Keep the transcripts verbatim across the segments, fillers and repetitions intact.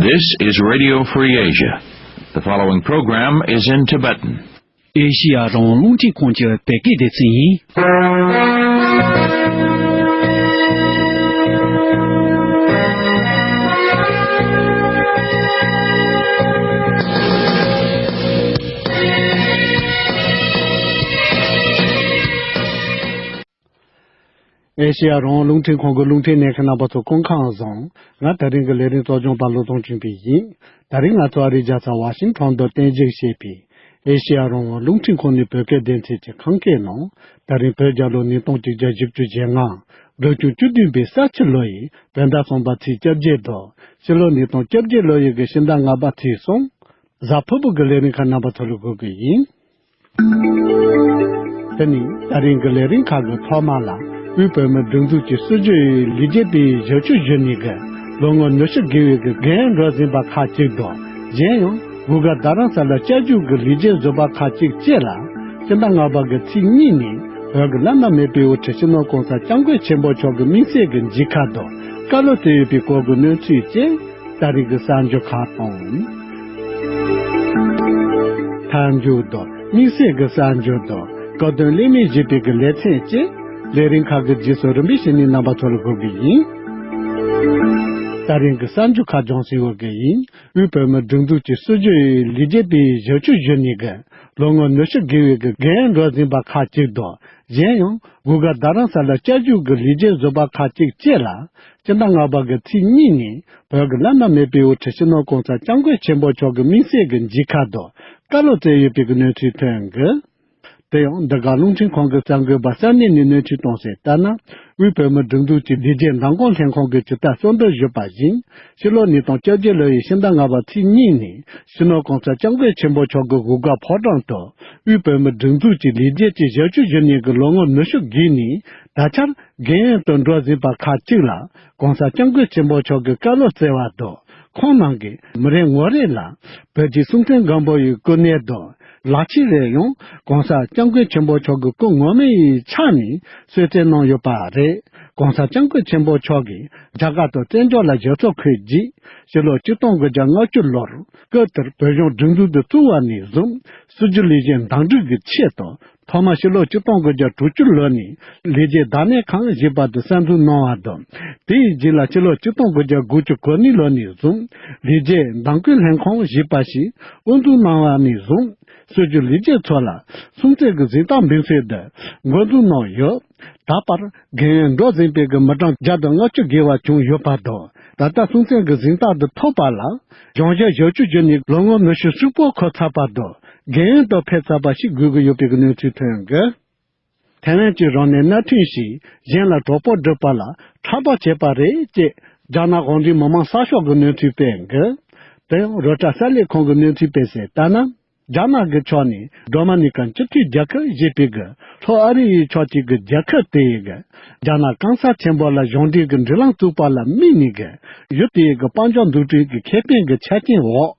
This is Radio Free Asia. The following program is in Tibetan. ཨེ་ཤི་ཡ་རང་དབང་རླུང་འཕྲིན་ཁང་གི་བོད་སྐད་སྡེ་ཚན་ཡིན། ཨེ་ཤེ་ཡ་རང་དབང་རླུང་འཕྲིན་ཁང་གི་རླུང་འཕྲིན་གནད་འགག་རྣམ་པ་ཚོ་སྐུ་ཁམས་བཟང་། ང་དེ་རིང་གི་ལས་རིམ་གཙོ་སྐྱོང་པ་བློ་བཟང་ཆོས་འཕེལ་ཡིན། དེ་རིང་ང་ཚོ་ཨ་རིའི་རྒྱལ་ས་ཝ་ཤིང་ཊོན་དུ་རྟེན་གཞི་བྱས་པའི་ཨེ་ཤེ་ཡ་རང་དབང་རླུང་འཕྲིན་ཁང་ནས་བོད་སྐད་སྡེ་ཚན་གྱི་ཁམས་སྐད་ནང་དེ་རིང་བོད་རྒྱལ་ལོ་ཉིས་སྟོང་གཅིག་བརྒྱ་བཞི་བཅུ་ཞེ་ལྔ། དགུ་བཅུ་གོ་བདུན་པའི་ས་ཁྱི་ལོ་ཡི་བོད་ཟླ་གསུམ་པ་ཚེས་བཅོ་བརྒྱད་དང་ཕྱི་ལོ་ཉིས་སྟོང་བཅོ་བརྒྱད་ལོ་ཡི་གི་ཕྱི་ཟླ་ལྔ་པ་ཚེས་གསུམ། གཟའ་ཕུར་བུ་གི་ལས་རིམ་ཁག་རྣམ་པ་ཚོ་ལ་འགོད་གི་ཡིན། དེ་ནི་ད་རིང་གི་ལས་རིམ་ཁག་གི་ཐོག་མ་ལ་དབུས་བོད་མིའི་སྒྲིག་འཛུགས་ཀྱི་སྲིད་བྱུས་ལས་བྱེད་པའི་བཞི་བཅུ་ཞེ་གཉིས་ཀྱི་ལོ་ངོ་ཉི་ཤུ་བརྒལ་བའི་གི་རྒན་འགྲོ་ཟིན་པ་ཁག་ཅིག་དང་། གཞན་ཡང་གུ་གེ་རྡ་རམ་ས་ལ་བཅའ་བཞུགས་ཀྱི་ལས་བྱེད་ཟུར་པ་ཁག་ཅིག་བཅས་ལ་སྤྱི་ཟླ་ལྔ་པ་གི་ཚེས་གཉིས་ནས་བོད་ཀྱི་བླ་ན་མེད་པའི་དབུ་ཁྲིད་སྤྱི་ནོར་གོང་ས་སྐྱབས་མགོན་ཆེན་པོ་མཆོག་གི་དམིགས་བསལ་གྱི་མཇལ་ཁ་དང་བཀའ་སློབ་སྩལ་ཡོད་པའི་སྐོར་གྱི་གནས་ཚུལ་བཅས། ད་རེས་ཀྱི་གསར་འགྱུར་ཁག་དང་། མཐའ་མཇུག་ཏུ་དམིགས་བསལ་གྱི་གསར་འགྱུར་དང་སྐུ་མདུན་གླེང་མོལ་བཞི་པའི་གི་ལེ་ཚན་བཅས་ལས་རིམ་ཁག་གི་རྗེས་སུ་རིམ་པས་བྱས་ནས་རྣམ་པ་ཚོ་ལ་འགོད་གི་ཡིན། ད་རིང་གི་གསར་འགྱུར་ཁག་སྦྱོང་སའི་འོག་གི་ཡིན། དབུས་བོད་མིའི་སྒྲིག་འཛུགས་ཀྱི་སྲིད་བྱུས་ལས་བྱེད་པའི་བཞི་བཅུ་ཞེ་གཉིས་ཀྱི་ལོ་ངོ་ཉི་ཤུ་བརྒལ་བའི་གི་རྒན་འགྲོ་ཟིན་པ་ཁག་ཅིག་དང་། གཞན་ཡང་གུ་གེ་རྡ་རམ་ས་ལ་བཅའ་བཞུགས་ཀྱི་ལས་བྱེད་ཟུར་པ་ཁག་ཅིག་བཅས་ལ་སྤྱི་ཟླ་ལྔ་པ་གི་ཚེས་གཉིས་ནས་བོད་ཀྱི་བླ་ན་མེད་པའི་དབུ་ཁྲིད་སྤྱི་ནོར་གོང་ས་སྐྱབས་མགོན་ཆེན་པོ་མཆོག་གི་དམིགས་བསལ་གྱི་མཇལ་ཁ་དང་བཀའ་སློབ་སྩལ་ཡོད་པའི་གི་གནས་ཚུལ་ཐོན་གི། དེ་ཡང་འདི་ག་རླུང་འཕྲིན་ཁང་གི་གསར་འགོད་པ་ས་གནས་ནས་གནས་ཚུལ་གཏོང་གསལ་ལྟར་ན། དབུས་བོད་མིའི་སྒྲིག་འཛུགས་ཀྱི་ལས་བྱེད་མདང་དགོང་ལྷན་ཁང་གིས་ཇི་ལྟར་གསལ་འདོན་ཞུས་པ་བཞིན། ཕྱི་ལོ་ཉིས་སྟོང་བཅོ་བརྒྱད་ལོ་ཡི་ཕྱི་ཟླ་ལྔ་པ་ཚེས་གཉིས་ནས་སྤྱི་ནོར་གོང་ས་སྐྱབས་མགོན་ཆེན་པོ་མཆོག་གི་གུ་གེ་ཕོ་བྲང་དུ་དབུས་བོད་མིའི་སྒྲིག་འཛུགས་ཀྱི་ལས་བྱེད་ཀྱི་བཞི་བཅུ་ཞེ་གཉིས་ཀྱི་ལོ་ངོ་ཉི་ཤུ་བརྒལ་ནས་ད་ཆར་རྒན་ཡོལ་དུ་འགྲོ་ཟིན་པ་ཁག་ཅིག་ལ་གོང་ས་སྐྱབས་མགོན་ཆེན་པོ་མཆོག་གིས་བཀའ་སློབ་སྩལ་བ་དང་། ཁོང་རྣམས་ཀྱིས་མི་རེ་ངོ་རེ་ལ་བོད་རྗེ་སྲོང་བཙན་སྒམ་པོ་ཡི་སྐུ་གནས་དང་། ལག་ཁྱེར་རེ་ཡང་གོང་ས་སྐྱབས་མགོན་ཆེན་པོ་མཆོག་གི་སྐུ་ངོ་མ་ཡི་ཕྱག་ནས་གསོལ་སྩལ་གནང་ཡོད་པ་རེད། གོང་ས་སྐྱབས་མགོན་ཆེན་པོ་མཆོག་གིས་རྒྱ་གར་དང་བཙན་བྱོལ་ལ་ཞབས་ཏོག་འཁོད་རྗེས། ཕྱི་ལོ་ཆིག་སྟོང་དགུ་བརྒྱ་ལྔ་བཅུ་ལོར་སྐབས་དེར་བོད་གཞུང་སྒྲིག་འཛུགས་དེ་བཙུགས་པ་ནས་བཟུང་སྲིད་བྱུས་ལས་གཞི་འདང་སྒྲིག་གི་ཆེད་དུ། ཐོག་མར་ཕྱི་ལོ་ཆིག་སྟོང་དགུ་བརྒྱ་དྲུག་ཅུ་ལོ་ནས་ལས་བྱེད་བདག་གཉེར་ཁང་ཞེས་པ་དེ་གསར་འཛུགས་གནང་བ་དང་། དེའི་རྗེས་ལ་ཕྱི་ལོ་ཆིག་སྟོང་དགུ་བརྒྱ་དགུ་བཅུ་གོ་གཉིས་ལོ་ནས་བཟུང་ལས་བྱེད་མདང་དགོང་ལྷན་ཁང་ཞེས་པ་ཞིག་དབུ་འཛུགས་གནང་བ་ནས་བཟུང་སྲིད་བྱུས་ལས་བྱེད་ཚོ་ལ་སྲོང་བཙན་གྱི་གཟེངས་རྟགས་འབུལ་སྲོལ་དེ་འགོ་འཛུགས་གནང་ཡོད། ད་བར་རྒན་ཡོལ་འགྲོ་ཟིན་པའི་གི་མི་གྲངས་བརྒྱ་དང་ལྔ་བཅུ་བརྒལ་བ་བྱུང་ཡོད་པ་དང་། ད་ལྟ་སྲོང་བཙན་གྱི་གཟེངས་རྟགས་འདི་ཐོབ་པ་ལ་གཞུང་ཞབས་བཞི་བཅུ་ཞེ་གཉིས་ལོ་ངོ་ཉི་ཤུ་ཧྲིལ་པོ་འཁོར་ཚར་བ་དང་རྒན་ཡོལ་དུ་ཕེབས་ཚར་བ་ཞིག་དགོས་ཀྱི་ཡོད་པའི་གནས་ཚུལ་ཐོན་གི། ཐའེ་ཝན་གྱི་རང་གནས་མནའ་མཐུན་ཞིག་གཞན་ལ་གྲོགས་པོ་སྒྲུབ་པ་ལ་ཕྲག་དོག་བྱས་པ་རེད་ཅེས་རྒྱ་ནག་གུང་ཁྲན་མི་དམངས་གསར་ཤོག་གི་གནས་ཚུལ་སྤེལ་གི། དེ་ཡང་རོའི་ཊར་གསར་ལས་ཁང་གི་གནས་ཚུལ་སྤེལ་གསལ་ལྟར་ན། རྒྱ་ནག་གི་ཕྱོགས་ནས་འགྲོ་མ་ནས་ཀྱི་སྤྱི་མཐུན་རྒྱལ་ཁབ་ཞེས་པའི་གི་ལྷོ་ཨ་རི་ཡའི་ཕྱོགས་གཅིག་གི་རྒྱལ་ཁབ་དེ་ཡི་གི་རྒྱ་ནག་གང་ས་ཆེན་པོ་ལ་གཞུང་འབྲེལ་གྱི་འབྲེལ་ལམ་བཙུགས་པ་ལ་དམིགས་ནས་གི་ཡུལ་དེ་ཡི་གི་དཔལ་འབྱོར་འཛུགས་སྐྲུན་གྱི་ཁེ་ཕན་གྱི་ཆ་རྐྱེན་འོག་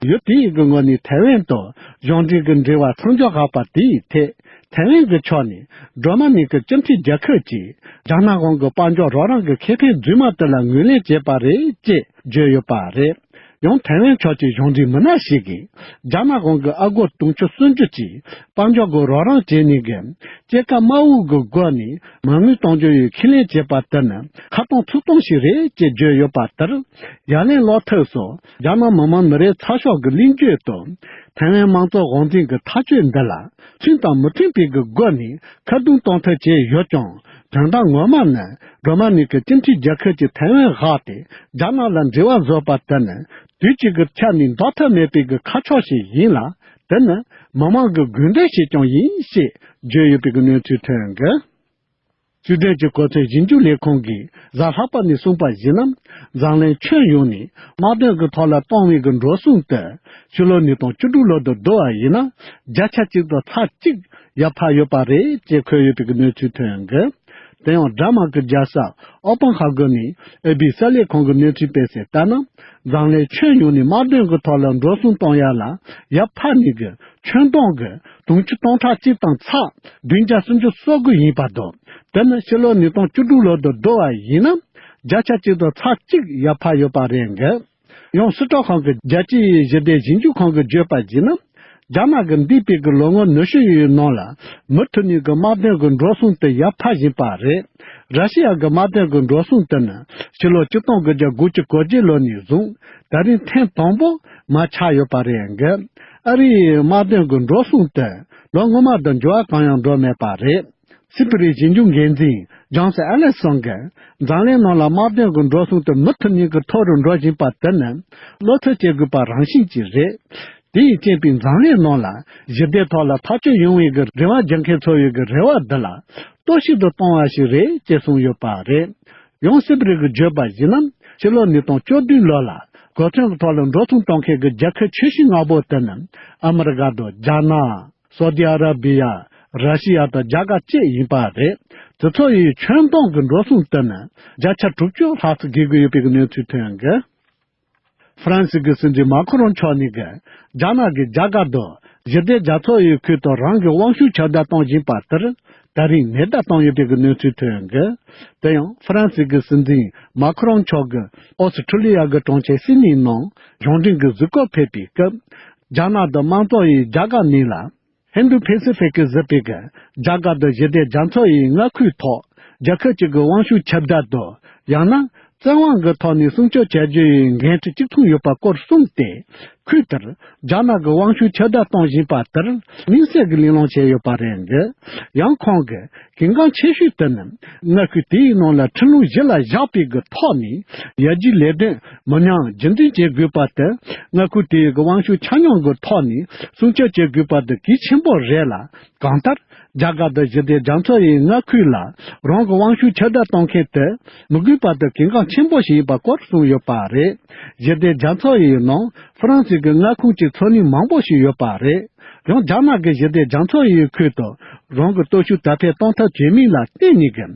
ཡུལ་དེ་ཡི་གི་ངོས་ནས་ཐའེ་ཝན་དུ་གཞུང་འབྲེལ་གྱི་འབྲེལ་བ་མཚམས་འཇོག་བཞག་པ་དེའི་ཐད་ཐའེ་ཝན་གྱི་ཕྱོགས་ནས་འགྲོ་མ་ནས་ཀྱི་སྤྱི་མཐུན་རྒྱལ་ཁབ་ཀྱིས་རྒྱ་ནག་གཞུང་གི་དཔལ་འབྱོར་རོགས་རམ་གྱི་ཁེ་ཕན་རྫུན་མ་དེ་ལ་ངོས་ལེན་བྱས་པ་རེད་ཅེས་བརྗོད་ཡོད་པ་རེད། ཡང་ཐའེ་ཝན་ཕྱོགས་ཀྱི་གཞུང་འབྲེལ་མི་སྣ་ཞིག་གིས་རྒྱ་ནག་གཞུང་གི་ཨ་སྒོར་དུང་ཕྱུར་སུམ་ཅུ་ཅིག་དཔལ་འབྱོར་གྱི་རོགས་རམ་བྱས་ནས་གི་སྐྱེད་ཀ་དམའ་བོའི་གི་སྒོ་ནས་མ་དངུལ་གཏོང་རྒྱུ་ཡི་ཁས་ལེན་བྱས་པ་དེ་ནི་ཁ་གཏོང་ཚིག་གཏོང་ཞིག་རེད་ཅེས་བརྗོད་ཡོད་པ་ལྟར། ཡ་ལན་གློག་ཐག་སོགས་རྒྱ་ནག་མི་དམངས་མི་རིགས་ཚགས་ཤོག་གི་གླེང་བརྗོད་དུ་ཐའེ་ཝན་དམངས་གཙོ་དབང་འཛིན་གྱི་ཐག་གཅོད་འདི་ལ་ཁྲིམས་དང་མི་མཐུན་པའི་གི་སྒོ་ནས་ཁ་རྡུང་གཏོང་ཐབས་བྱས་ཡོད་ཀྱང་། དོན་དག་ངོ་མ་ནི་འགྲོ་མ་ནས་ཀྱི་སྤྱི་མཐུན་རྒྱལ་ཁབ་ཀྱིས་ཐའེ་ཝན་བཞག་སྟེ་རྒྱ་ནག་ལ་འབྲེལ་བ་བཟོས་པ་དེ་ནི་དུས་གཅིག་གི་ཆ་ནས་འདོར་ཐབས་མེད་པའི་གི་ཁ་ཕྱོགས་ཤིག་ཡིན་ལ། དེ་ནི་མི་དམངས་ཀྱི་དགོས་འདུན་ཞིག་ཀྱང་ཡིན་ཞེས་བརྗོད་ཡོད་པའི་གི་གནས་ཚུལ་ཐོན་གི། སུའེ་ཏེན་གྱི་གོ་མཚོན་ཞིབ་འཇུག་ལས་ཁང་གིས་གཟའ་ལྷག་པ་ནས་གསུངས་པར་གཞིགས་ན། འཛམ་གླིང་ཁྱོན་ཡོངས་ནས་དམག་དོན་གྱི་ཐོག་ལ་བཏང་བའི་གི་འགྲོ་སོང་དེ་ཕྱི་ལོ་ཉིས་སྟོང་བཅུ་དྲུག་ལོ་དང་བསྡུར་བ་ཡིན་ན་བརྒྱ་ཆ་གཅིག་དང་ཚེག་གཅིག་ཡར་འཕར་ཡོད་པ་རེད་ཅེས་འཁོད་ཡོད་པའི་གནས་ཚུལ་ཐོན་གི། དེ་ཡང་ཌེན་མཱག་གི་རྒྱལ་ས་ཨོ་པན་ཧ་གོ་ནས་ཨེ་པི་གསར་ལས་ཁང་གི་གནས་ཚུལ་སྤེལ་གསལ་ལྟར་ན། འཛམ་གླིང་ཁྱོན་ཡོངས་ནས་དམག་དོན་གྱི་ཐོག་ལ་འགྲོ་སོང་གཏོང་ཡ་ལ་ཡར་འཕར་ནས་གི་ཁྱོན་བསྡོམས་ཀྱི་དུང་ཕྱུར་སྟོང་ཕྲག་གཅིག་དང་ཚེག་བདུན་བརྒྱ་སུམ་ཅུ་སོ་དགུ་ཡིན་པ་དང་། དེ་ནི་ཕྱི་ལོ་ཉིས་སྟོང་བཅུ་དྲུག་ལོ་དང་བསྡུར་བ་ཡིན་ན་བརྒྱ་ཆ་གཅིག་དང་ཚེག་གཅིག་ཡར་འཕར་ཡོད་པ་རེད་འགི། ཡང་སི་ཏྲོག་ཧོམ་གྱི་རྒྱལ་སྤྱིའི་ཞི་བདེ་ཞིབ་འཇུག་ཁང་གིས་བརྗོད་པར་གཞིགས་ན། རྒྱ་ནག་གིས་འདས་པའི་གི་ལོ་ངོ་ཉི་ཤུ་ཡི་ནང་ལ་མུ་མཐུད་ནས་གི་དམག་དོན་གྱི་འགྲོ་སོང་དེ་ཡར་འཕར་བཞིན་པ་རེད། ར་ཤི་ཡ་གི་དམག་དོན་གྱི་འགྲོ་སོང་དེ་ནི་ཕྱི་ལོ་ཆིག་སྟོང་དགུ་བརྒྱ་དགུ་བཅུ་གོ་བརྒྱད་ལོ་ནས་བཟུང་ད་རིང་ཐེངས་དང་པོ་མར་ཆག་ཡོད་པ་རེད་འགི། ཨ་རིའི་དམག་དོན་གྱི་འགྲོ་སོང་དེ་ལོ་སྔོན་མ་དང་འགྱུར་བ་གང་ཡང་འགྲོ་མེད་པ་རེད། སི་པི་རིའི་ཞིབ་འཇུག་འགན་འཛིན་ཇོན་སི་ཨེ་ལེ་སོན་གྱིས་འཛམ་གླིང་ནང་ལ་དམག་དོན་གྱི་འགྲོ་སོང་དེ་མུ་མཐུད་ནས་ཀྱི་མཐོ་རུ་འགྲོ་བཞིན་པ་དེ་ནི་བློ་འཚབ་བྱེད་དགོས་པ་རང་བཞིན་ཅིག་རེད། དེ་ཡི་རྐྱེན་པས་འཛམ་གླིང་ནང་ལ་ཞི་བདེ་ཐོག་ལ་ཐག་གཅོད་ཡོང་བའི་གི་རེ་བ་རྒྱག་མཁན་ཚོ་ཡི་གི་རེ་བ་འདི་ལ་གཏོར་བཤིག་ཏུ་གཏོང་བ་ཞིག་རེད་ཅེས་གསུངས་ཡོད་པ་རེད། ཡང་སི་པི་རི་གིས་བརྗོད་པར་གཞིགས་ན་ཕྱི་ལོ་ཉིས་སྟོང་བཅུ་བདུན་ལོ་ལ་གོ་མཚོན་གྱི་ཐོག་ལ་འགྲོ་སོང་གཏོང་མཁན་གྱི་རྒྱལ་ཁབ་ཆེ་ཤོས་ལྔ་པོ་དེ་ནི་ཨ་མི་རི་ཀ་དང་རྒྱ་ནག་སོ་ཏི་ཨ་ར་བི་ཡ། ར་ཤི་ཡ་དང་རྒྱ་གར་བཅས་ཡིན་པ་རེད། དེ་ཚོ་ཡི་ཁྱོན་བསྡོམས་ཀྱི་འགྲོ་སོང་དེ་ནི་བརྒྱ་ཆ་དྲུག་ཅུ་ལྷག་ཙམ་བརྒལ་གྱི་ཡོད་པའི་གནས་ཚུལ་ཐོན་གི། ཧྥ་རན་སི་གི་སྲིད་འཛིན་མཱ་ཁོ་རོང་མཆོག་ནས་གི་རྒྱ་ནག་གིས་རྒྱ་གར་དུ་ཞི་བདེ་རྒྱ་མཚོ་ཡི་ཁུལ་དུ་རང་གི་དབང་ཤུགས་ཁྱབ་གདལ་གཏོང་བཞིན་པ་དེར་ད་རིང་ནན་བརྡ་བཏང་ཡོད་པའི་གནས་ཚུལ་ཐོན་གི། དེ་ཡང་ཧྥ་རན་སི་གི་སྲིད་འཛིན་མཱ་ཁོ་རོང་མཆོག་གིས་ཨོ་སི་ཁྲུ་ལི་ཡ་གི་གྲོང་ཁྱེར་སིད་ནི་ནང་གཞུང་འབྲེལ་གྱི་གཟིགས་སྐོར་ཕེབས་པའི་སྐབས། རྒྱ་ནག་དང་དམངས་གཙོ་ཡི་རྒྱ་གར་ནས་ལ། ཧིན་རྡུ་པེ་སི་ཕིག་གིས་གཟིགས་པའི་གི་རྒྱ་གར་དང་ཞི་བདེ་རྒྱ་མཚོ་ཡི་མངའ་ཁུལ་ཐོག་རྒྱལ་ཁབ་ཅིག་གི་དབང་ཤུགས་ཁྱབ་གདལ་དུ་ཡང་ན་བཙན་དབང་གི་ཐོག་ནས་སྲུང་སྐྱོབ་བྱ་རྒྱུ་ཡི་འགན་འཁྲི་གཅིག་མཚུངས་ཡོད་པ་སྐོར་གསུངས་ཏེ། ཁུལ་དེར་རྒྱ་ནག་གི་དབང་ཤུགས་ཁྱབ་གདལ་གཏོང་བཞིན་པ་དེར་དམིགས་བསལ་གྱི་གླེང་སློང་བྱས་ཡོད་པ་རེད་འདུག་ཡང་ཁོང་གིས་གལ་འགངས་ཆེ་ཤོས་དེ་ནི་མངའ་ཁུལ་དེའི་ནང་ལ་ཁྲིམས་ལུགས་གཞི་ལ་བཞག་པའི་གི་ཐོག་ནས་ཡར་རྒྱས་ལས་དོན་མི་ཉམས་རྒྱུན་འཛིན་བྱེད་དགོས་པ་དེ་མངའ་ཁུལ་དེའི་གི་དབང་ཤུགས་ཆ་སྙོམས་ཀྱི་ཐོག་ནས་སྲུང་སྐྱོབ་བྱེད་དགོས་པ་དེ་གལ་ཆེན་པོ་རེད་ལ། གང་ལྟར་རྒྱ་གར་དང་ཞི་བདེ་རྒྱ་མཚོ་ཡི་མངའ་ཁུལ་ལ་རང་གི་དབང་ཤུགས་ཁྱབ་གདལ་གཏོང་མཁན་དེ་མི་དགོས་པ་དེ་གལ་འགངས་ཆེན་པོ་ཞིག་ཡིན་པ་སྐོར་གསུངས་ཡོད་པ་རེད། ཞི་བདེ་རྒྱ་མཚོ་ཡི་ནང་ཧྥ་རན་སི་གི་མངའ་ཁོངས་ཀྱི་མཚོ་གླིང་མང་པོ་ཞིག་ཡོད་པ་རེད། ཡང་རྒྱ་ནག་གིས་ཞི་བདེ་རྒྱ་མཚོ་ཡི་ཁུལ་དུ་རང་གི་སྟོབས་ཤུགས་དར་སྤེལ་གཏོང་ཐབས་བྱེད་མིན་ལ་བརྟེན་ནས་ཀྱི་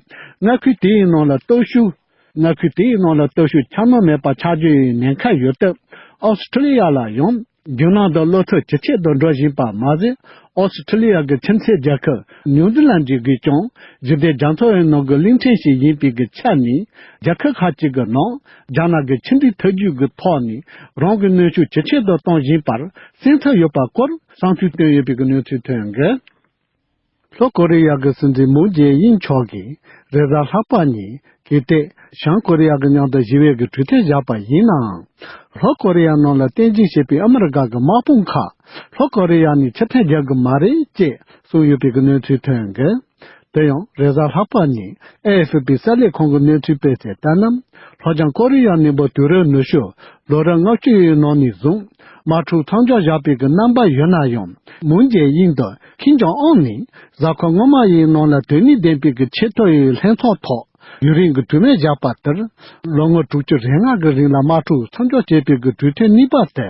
མངའ་ཁུལ་དེའི་ནང་ལ་སྟོབས་ཤུགས། མངའ་ཁུལ་དེའི་ནང་ལ་སྟོབས་ཤུགས་ཆ་སྙོམས་མེད་པ་ཆགས་རྒྱུ་ཡི་ཉེན་ཁ་ཡོད་སྟབས། ཨོ་སི་ཁྲུ་ལི་ཡ་ལ་ཡང་རྒྱུ་ནོར་དང་བློ་འཚབ་ཇེ་ཆེ་དུ་འགྲོ་བཞིན་པ་མ་ཟད། ཨོ་སི་ཁྲུ་ལི་ཡ་གི་ཁྱིམ་མཚེས་རྒྱལ་ཁབ་ནིའུ་ཛི་ལན་གྱིས་ཀྱང་ཞི་བདེ་རྒྱ་མཚོ་ཡི་ནང་གི་གླིང་ཕྲན་ཞིག་ཡིན་པའི་གི་ཆ་ནས། རྒྱལ་ཁབ་ཁག་ཅིག་གི་ནང་རྒྱ་ནག་གི་ཕྱི་འབྲེལ་ཐབས་ཇུས་ཀྱི་ཐོག་ནས་རང་གི་གནོན་ཤུགས་ཇེ་ཆེ་དུ་གཏོང་བཞིན་པར་སེམས་འཚབ་ཡོད་པ་སྐོར་བསམ་ཚུལ་བཏོན་ཡོད་པའི་གི་གནས་ཚུལ་ཐོན་གི། ལྷོ་ཀོ་རི་ཡ་གི་སྲིད་འཛིན་མུན་ཇེ་ཨིན་མཆོག་གིས་རེས་གཟའ་ལྷག་པ་ཉིན་གལ་ཏེ་བྱང་ཀོ་རི་ཡ་གི་མཉམ་དུ་ཞི་བའི་གི་གྲོས་མཐུན་བཞག་པ་ཡིན་ནའང་། ལྷོ་ཀོ་རི་ཡ་ནང་ལ་རྟེན་གཞི་བྱས་པའི་ཨ་མི་རི་ཀ་གི་དམག་དཔུང་ཁག་ལྷོ་ཀོ་རི་ཡ་ནས་ཕྱིར་འཐེན་རྒྱག་གི་མ་རེད་ཅེས་གསུངས་ཡོད་པའི་གི་གནས་ཚུལ་ཐོན་གི། དེ་ཡང་རེས་གཟའ་ལྷག་པ་ཉིན་ཨེ་ཨེ་ཧྥི་པི་གསར་ལས་ཁང་གི་གནས་ཚུལ་སྤེལ་གསལ་ལྟར་ན། ལྷོ་བྱང་ཀོ་རི་ཡ་གཉིས་པོ་དུས་རབས་ཉི་ཤུ་ལོ་རབས་ལྔ་བཅུ་ཡི་ནང་ནས་བཟུང་དམག་འཁྲུག་མཚམས་འཇོག་བཞག་པའི་གི་རྣམ་པ་ཡོད་ན་ཡང་། མུན་ཇེ་ཨིན་དང་ཁིམ་ཇོང་ཨུན་ནི་གཟའ་འཁོར་སྔོན་མ་ཡི་ནང་ལ་དོན་སྙིང་ལྡན་པའི་གི་ཆེས་མཐོ་ཡི་ལྷན་ཚོགས་ཐོག་ཡུན་རིང་གི་གྲོས་མོལ་བཞག་པ་ལྟར། ལོ་ངོ་དྲུག་ཅུ་རེ་ལྔ་གི་རིང་ལ་དམག་འཁྲུག་མཚམས་འཇོག་བྱེད་པའི་གི་གྲོས་མཐུན་གཉིས་པ་དེ་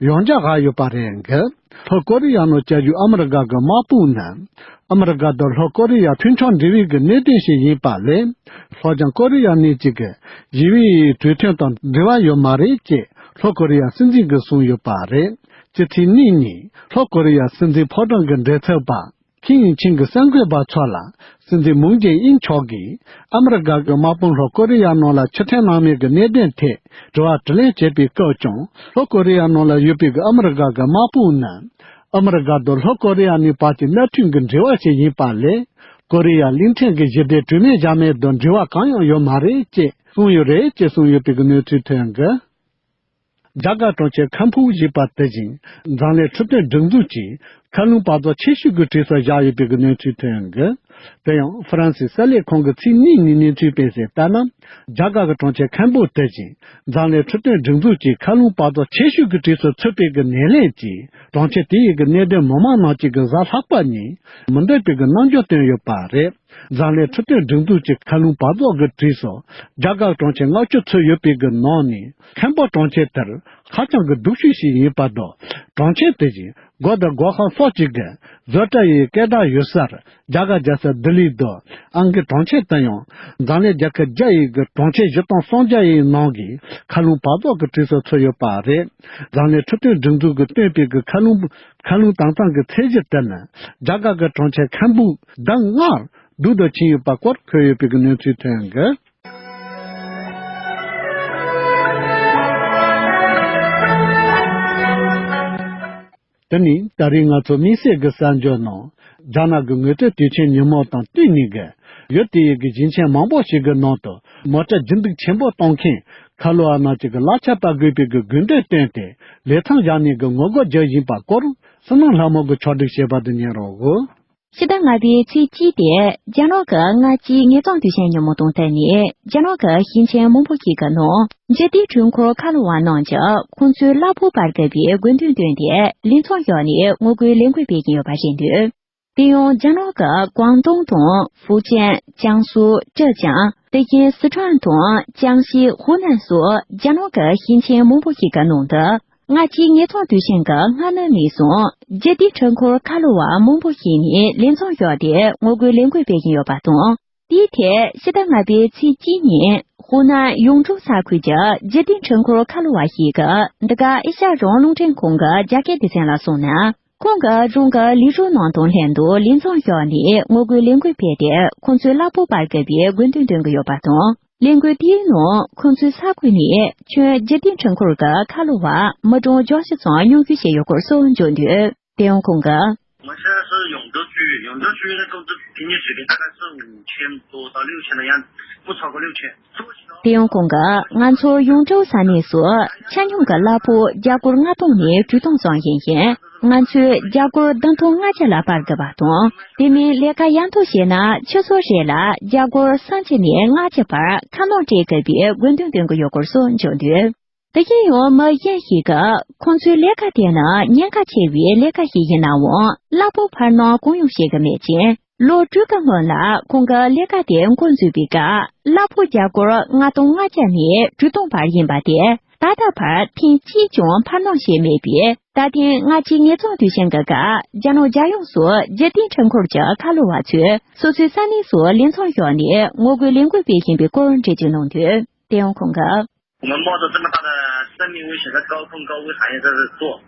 ཡང་བསྐྱར་བཞག་ཡོད་པ་རེད་འགི། ལྷོ་ཀོ་རི་ཡ་ནང་བཅའ་བཞུགས་ཨ་མི་རི་ཀ་གི་དམག་དཔུང་ནི། ཨ་མི་རི་ཀ་དང་ལྷོ་ཀོ་རི་ཡ་མཐུན་ཕྱོགས་འབྲེལ་བའི་གི་གནད་དོན་ཞིག་ཡིན་པ་ལས། ལྷོ་བྱང་ཀོ་རི་ཡ་གཉིས་གཅིག་གི་ཞི་བའི་གྲོས་མཐུན་དང་འབྲེལ་བ་ཡོད་མ་རེད་ཅེས་ལྷོ་ཀོ་རི་ཡ་སྲིད་འཛིན་གྱིས་གསུངས་ཡོད་པ་རེད། སྤྱི་ཚེས་གཉིས་ཉིན་ལྷོ་ཀོ་རི་ཡ་སྲིད་འཛིན་ཕོ་བྲང་གི་མགྲིན་ཚབ་པ་ཁིམ་ཡུང་ཆིང་གིས་གསར་འགོད་པ་ཚོ་ལ། སྲིད་འཛིན་མུན་ཇེ་ཨིན་མཆོག་གིས་ཨ་མི་རི་ཀ་གི་དམག་དཔུང་ལྷོ་ཀོ་རི་ཡ་ནང་ལ་ཕྱིར་འཐེན་གནང་མེད་ཀྱི་གནད་དོན་ཐད་དྲི་བ་དྲིས་ལན་བྱས་པའི་སྐབས་ཀྱང་། ལྷོ་ཀོ་རི་ཡ་ནང་ལ་ཡོད་པའི་གི་ཨ་མི་རི་ཀ་གི་དམག་དཔུང་ནི། ཨ་མི་རི་ཀ་དང་ལྷོ་ཀོ་རི་ཡ་གཉིས་བར་གྱི་མནའ་མཐུན་གྱི་འབྲེལ་བ་ཞིག་ཡིན་པ་ལས། ཀོ་རི་ཡ་གླིང་ཕྲན་གྱི་ཞི་བདེ་གྲོས་མོལ་བཞག་མེད་དང་འབྲེལ་བ་གང་ཡང་ཡོད་མ་རེད་ཅེས་གསུངས་ཡོད་རེད་ཅེས་གསུངས་ཡོད་པའི་གི་གནས་ཚུལ་ཐོན་གི། རྒྱ་གར་གྲོང་ཁྱེར་ཁམ་ཕུག་ཞེས་པ་དེ་བཞིན་འཛམ་གླིང་འཁྲབ་སྟོན་སྒྲིག་འཛུགས་ཀྱིས་མཁའ་རླུང་བ་རྫོགས་ཆེ་ཤོས་ཀྱི་གྲས་སུ་བཞག་ཡོད་པའི་གི་གནས་ཚུལ་ཐོན་གི། དེ་ཡང་ཧྥ་རན་སིའི་གསར་ལས་ཁང་གི་ཚེས་གཉིས་ཉིན་གནས་ཚུལ་སྤེལ་གསལ་ལྟར་ན། རྒྱ་གར་གྱི་གྲོང་ཁྱེར་ཁམ་ཕུག་དེ་བཞིན་འཛམ་གླིང་འཁྲབ་སྟོན་སྒྲིག་འཛུགས་ཀྱི་མཁའ་རླུང་བ་རྫོགས་ཆེ་ཤོས་ཀྱི་གྲས་སུ་ཚུད་པའི་གི་སྣེ་ལེན་གྱིས། གྲོང་ཁྱེར་དེ་ཡི་གི་གནད་དོན་མི་མང་རྣམས་ཀྱིས་གཟའ་ལྷག་པ་ཉིན་མི་འདོད་པའི་གི་རྣམ་འགྱུར་བསྟན་ཡོད་པ་རེད། འཛམ་གླིང་འཁྲབ་སྟོན་སྒྲིག་འཛུགས་ཀྱི་མཁའ་རླུང་བ་རྫོགས་ཀྱི་གྲས་སུ་རྒྱ་གར་གྲོང་ཁྱེར་ལྔ་བཅུ་ཚུད་ཡོད་པའི་གི་ནང་ནས། ཁམ་ཕུག་གྲོང་ཁྱེར་དེར་ཧ་ཅང་གི་སྡུག་ཤོས་ཤིག་ཡིན་པ་དང་། གྲོང་ཁྱེར་དེ་བཞིན་སྒོ་དང་སྒོ་ཁང་སོགས་ཀྱི་གི་བཟོ་གྲྭ་ཡི་སྐད་གྲགས་ཡོད་སར། རྒྱ་གར་རྒྱལ་ས་ལྡི་ལི་དང་ཨང་ཀི་གྲོང་ཁྱེར་དུ་ཡང་འཛམ་གླིང་རྒྱལ་ཁབ་བརྒྱ་ཡི་གི་གྲོང་ཁྱེར་བཞི་སྟོང་སུམ་བརྒྱ་ཡི་ནང་གི་མཁའ་རླུང་བ་རྫོགས་ཀྱི་གྲས་སུ་ཚུད་ཡོད་པ་རེད། འཛམ་གླིང་འཁྲབ་སྟོན་སྒྲིག་འཛུགས་ཀྱིས་བཏོན་པའི་གི་མཁའ་རླུང་མཁའ་རླུང་དྭངས་གཙང་གི་ཚད་གཞི་དེ་ནི་རྒྱ་གར་གྱི་གྲོང་ཁྱེར་ཁམ་ཕུག་ཟླ་ལྔར་སྡུག་ཏུ་ཕྱིན་ཡོད་པ་སྐོར་འཁོད་ཡོད་པའི་གི་གནས་ཚུལ་ཐོན་གི། དེ་ནི་ད་རེས་ང་ཚོ་དམིགས་བསལ་གྱི་གསར་འགྱུར་ནང་། རྒྱ་ནག་གི་ངོ་སྤྲོད་དུས་ཆེན་ཉིན་མོ་དང་བསྟུན་ནས་ཀྱི་ཡུལ་དེ་ཡི་གི་ཞིང་ཆེན་མང་པོ་ཞིག་གི་ནང་དུ་མོ་ཊ་རྒྱུན་ལྡོག་ཆེན་པོ་གཏོང་མཁན་ཁ་ལོ་བ་རྣམས་ཀྱི་གི་གླ་ཆ་སྤར་དགོས་པའི་གི་དགོས་འདུན་བཏོན་ཏེ་ལས་མཚམས་བཞག་ནས་ཀྱི་ངོ་རྒོལ་བརྒྱབ་བཞིན་པ་སྐོར་བསོད་ནམས་ལྷ་མོ་གིས་ཕྱོགས་སྒྲིག་བྱས་པ་དེ་ཉན་རོགས། ཕྱི་ཟླ་ལྔ་པའི་ཚེས་གཅིག་སྟེ་རྒྱ་ནག་གི་ལྔ་གཅིག་ངེད་ཚང་དུས་ཆེན་ཉིན་མོ་དང་བསྟུན་ནས་རྒྱ་ནག་གི་ཞིང་ཆེན་མང་པོ་ཞིག་གི་ནང་འཇིག་རྟེན་འཕྲུལ་འཁོར་ཁ་ལོ་བ་རྣམས་ཀྱིས་ཁོང་ཚོའི་གླ་ཕོགས་སྤར་དགོས་པའི་དགོས་འདུན་བཏོན་ཏེ་ལས་མཚམས་བཞག་ནས་ངོ་རྒོལ་ལས་འགུལ་སྤེལ་བཞིན་ཡོད་པ་རེད་འདུག་དེ་ཡང་རྒྱ་ནག་གི་ཀོང་ཏུང་དང་ཧྥུ་ཅན། ཅང་སུའུ། ཀྲེ་ཅང་། དེ་བཞིན་སི་ཁྲོན་དང་ཅང་ཞི། ཧུའུ་ནན་སོགས་རྒྱ་ནག་གི་ཞིང་ཆེན་མང་པོ་ཞིག་གི་ནང་དུ། ལྔ་གཅིག་ངེད་ཚང་དུས་ཆེན་གྱི་སྔ་ན་ནས་བཟུང་འཇིག་རྟེན་འཕྲུལ་འཁོར་ཁ་ལོ་བ་མང་པོ་ཞིག་ནས་ལས་མཚམས་བཞག་སྟེ་ངོ་རྒོལ་ལས་འགུལ་སྤེལ་བཞིན་ཡོད་པ་དང་། དེའི་ཐད་ཕྱི་ཟླ་ལྔ་པའི་ཚེས་གཅིག་ཉིན་ཧུའུ་ནན་ཡུང་ཀྲོའུ་ས་ཁུལ་གྱི་འཇིག་རྟེན་འཕྲུལ་འཁོར་ཁ་ལོ་བ་ཞིག་གིས་འདི་ག་ཨེ་ཤ་ཡ་རང་དབང་རླུང་འཕྲིན་ཁང་གི་རྒྱ་སྐད་སྡེ་ཚན་ལ་གསུངས་ན། ཁོང་གིས་རང་གི་ལས་རོགས་རྣམས་དང་ལྷན་དུ་ལས་མཚམས་བཞག་ནས་ངོ་རྒོལ་ལས་འགུལ་སྤེལ་ཏེ་ཁོང་ཚོའི་གླ་ཕོགས་སྤར་དགོས་པའི་དགོས་འདུན་བཏོན་གྱི་ཡོད་པ་དང་། ལས་འགུལ་དེའི་ནང་ཁོང་ཚོའི་ས་ཁུལ་ནས་ཁྱོན་འཇིག་རྟེན་འཕྲུལ་འཁོར་གྱི་ཁ་ལོ་བ་མི་གྲངས་བརྒྱད་ཅུ་ཙམ་མྱོང་རྒྱུ་བྱས་ཡོད་སྐོར་སོགས་འབྱོར་འདུག་དེ་ཡང་ཁོང་གིས། 我现在是永州区域，永州区域的工资平均水平大概是五千多到六千的样子，不超过六千。 དེ་ཡང་ཁོང་གིས་ང་ཚོ་ཡུང་ཀྲོའུ་ས་གནས་སུ་ཆ་སྙོམས་ཀྱི་གླ་ཕོགས་རྒྱ་སྒོར་ལྔ་སྟོང་ནས་དྲུག་སྟོང་ཙམ་ཡིན་ཞིང་། ང་ཚོས་རྒྱ་སྒོར་བདུན་སྟོང་ལྔ་བརྒྱ་ལ་སྤར་དགོས་པ་དང་། དེ་མིན་ལས་ཀ་ཡག་ཐོག་བྱས་ན་ཆུ་ཚོད་རེ་ལ་རྒྱ་སྒོར་སུམ་ཅུ་ནས་ལྔ་བཅུ་བར་ཁ་ནང་སྤྲད་དགོས་པའི་དགོས་འདུན་བཏོན་གྱི་ཡོད་སྐོར་སོགས་འབྱོར་འདུག་དེ་བཞིན་ཡང་མི་གཞན་ཞིག་གིས་ཁོང་ཚོའི་ལས་ཀ་དེ་ནི་ཉེན་ཁ་ཆེ་བའི་ལས་ཀ་ཞིག་ཡིན་ནའང་གླ་ཕོགས་འཕར་སྣོན་གང་ཡང་བྱེད་ཀྱི་མེད་ཅིང་། ལོ་དྲུག་གི་སྔོན་ལ་ཁོང་གི་ལས་ཀ་དེ་འགོ་འཛུགས་པའི་སྐབས་གླ་ཕོགས་རྒྱ་སྒོར་ལྔ་སྟོང་ལྔ་བརྒྱ་ནས་དྲུག་སྟོང་བར་ཡིན་པ་དེ་ད་ལྟ་བར་ཐེངས་གཅིག་ཀྱང་འཕར་སྣོན་བྱས་མེད་པས། ད་ཐེངས་ལྔ་གཅིག་ངེད་ཚང་དུས་ཆེན་གྱི་སྐབས་རྒྱ་ནག་རྒྱལ་ཡོངས་སུ་འཇིག་རྟེན་འཕྲུལ་འཁོར་གྱི་ཁ་ལོ་བ་ཚོས་སོ་སོའི་ས་གནས་སུ་ལས་མཚམས་བཞག་ནས་ངོ་རྒོལ་ལས་འགུལ་སྤེལ་བཞིན་པའི་སྐོར་འགྲེལ་བརྗོད་གནང་དོན། དེ་ཡང་ཁོང་གིས། 我们冒着这么大的生命危险，在高空高危行业在这做，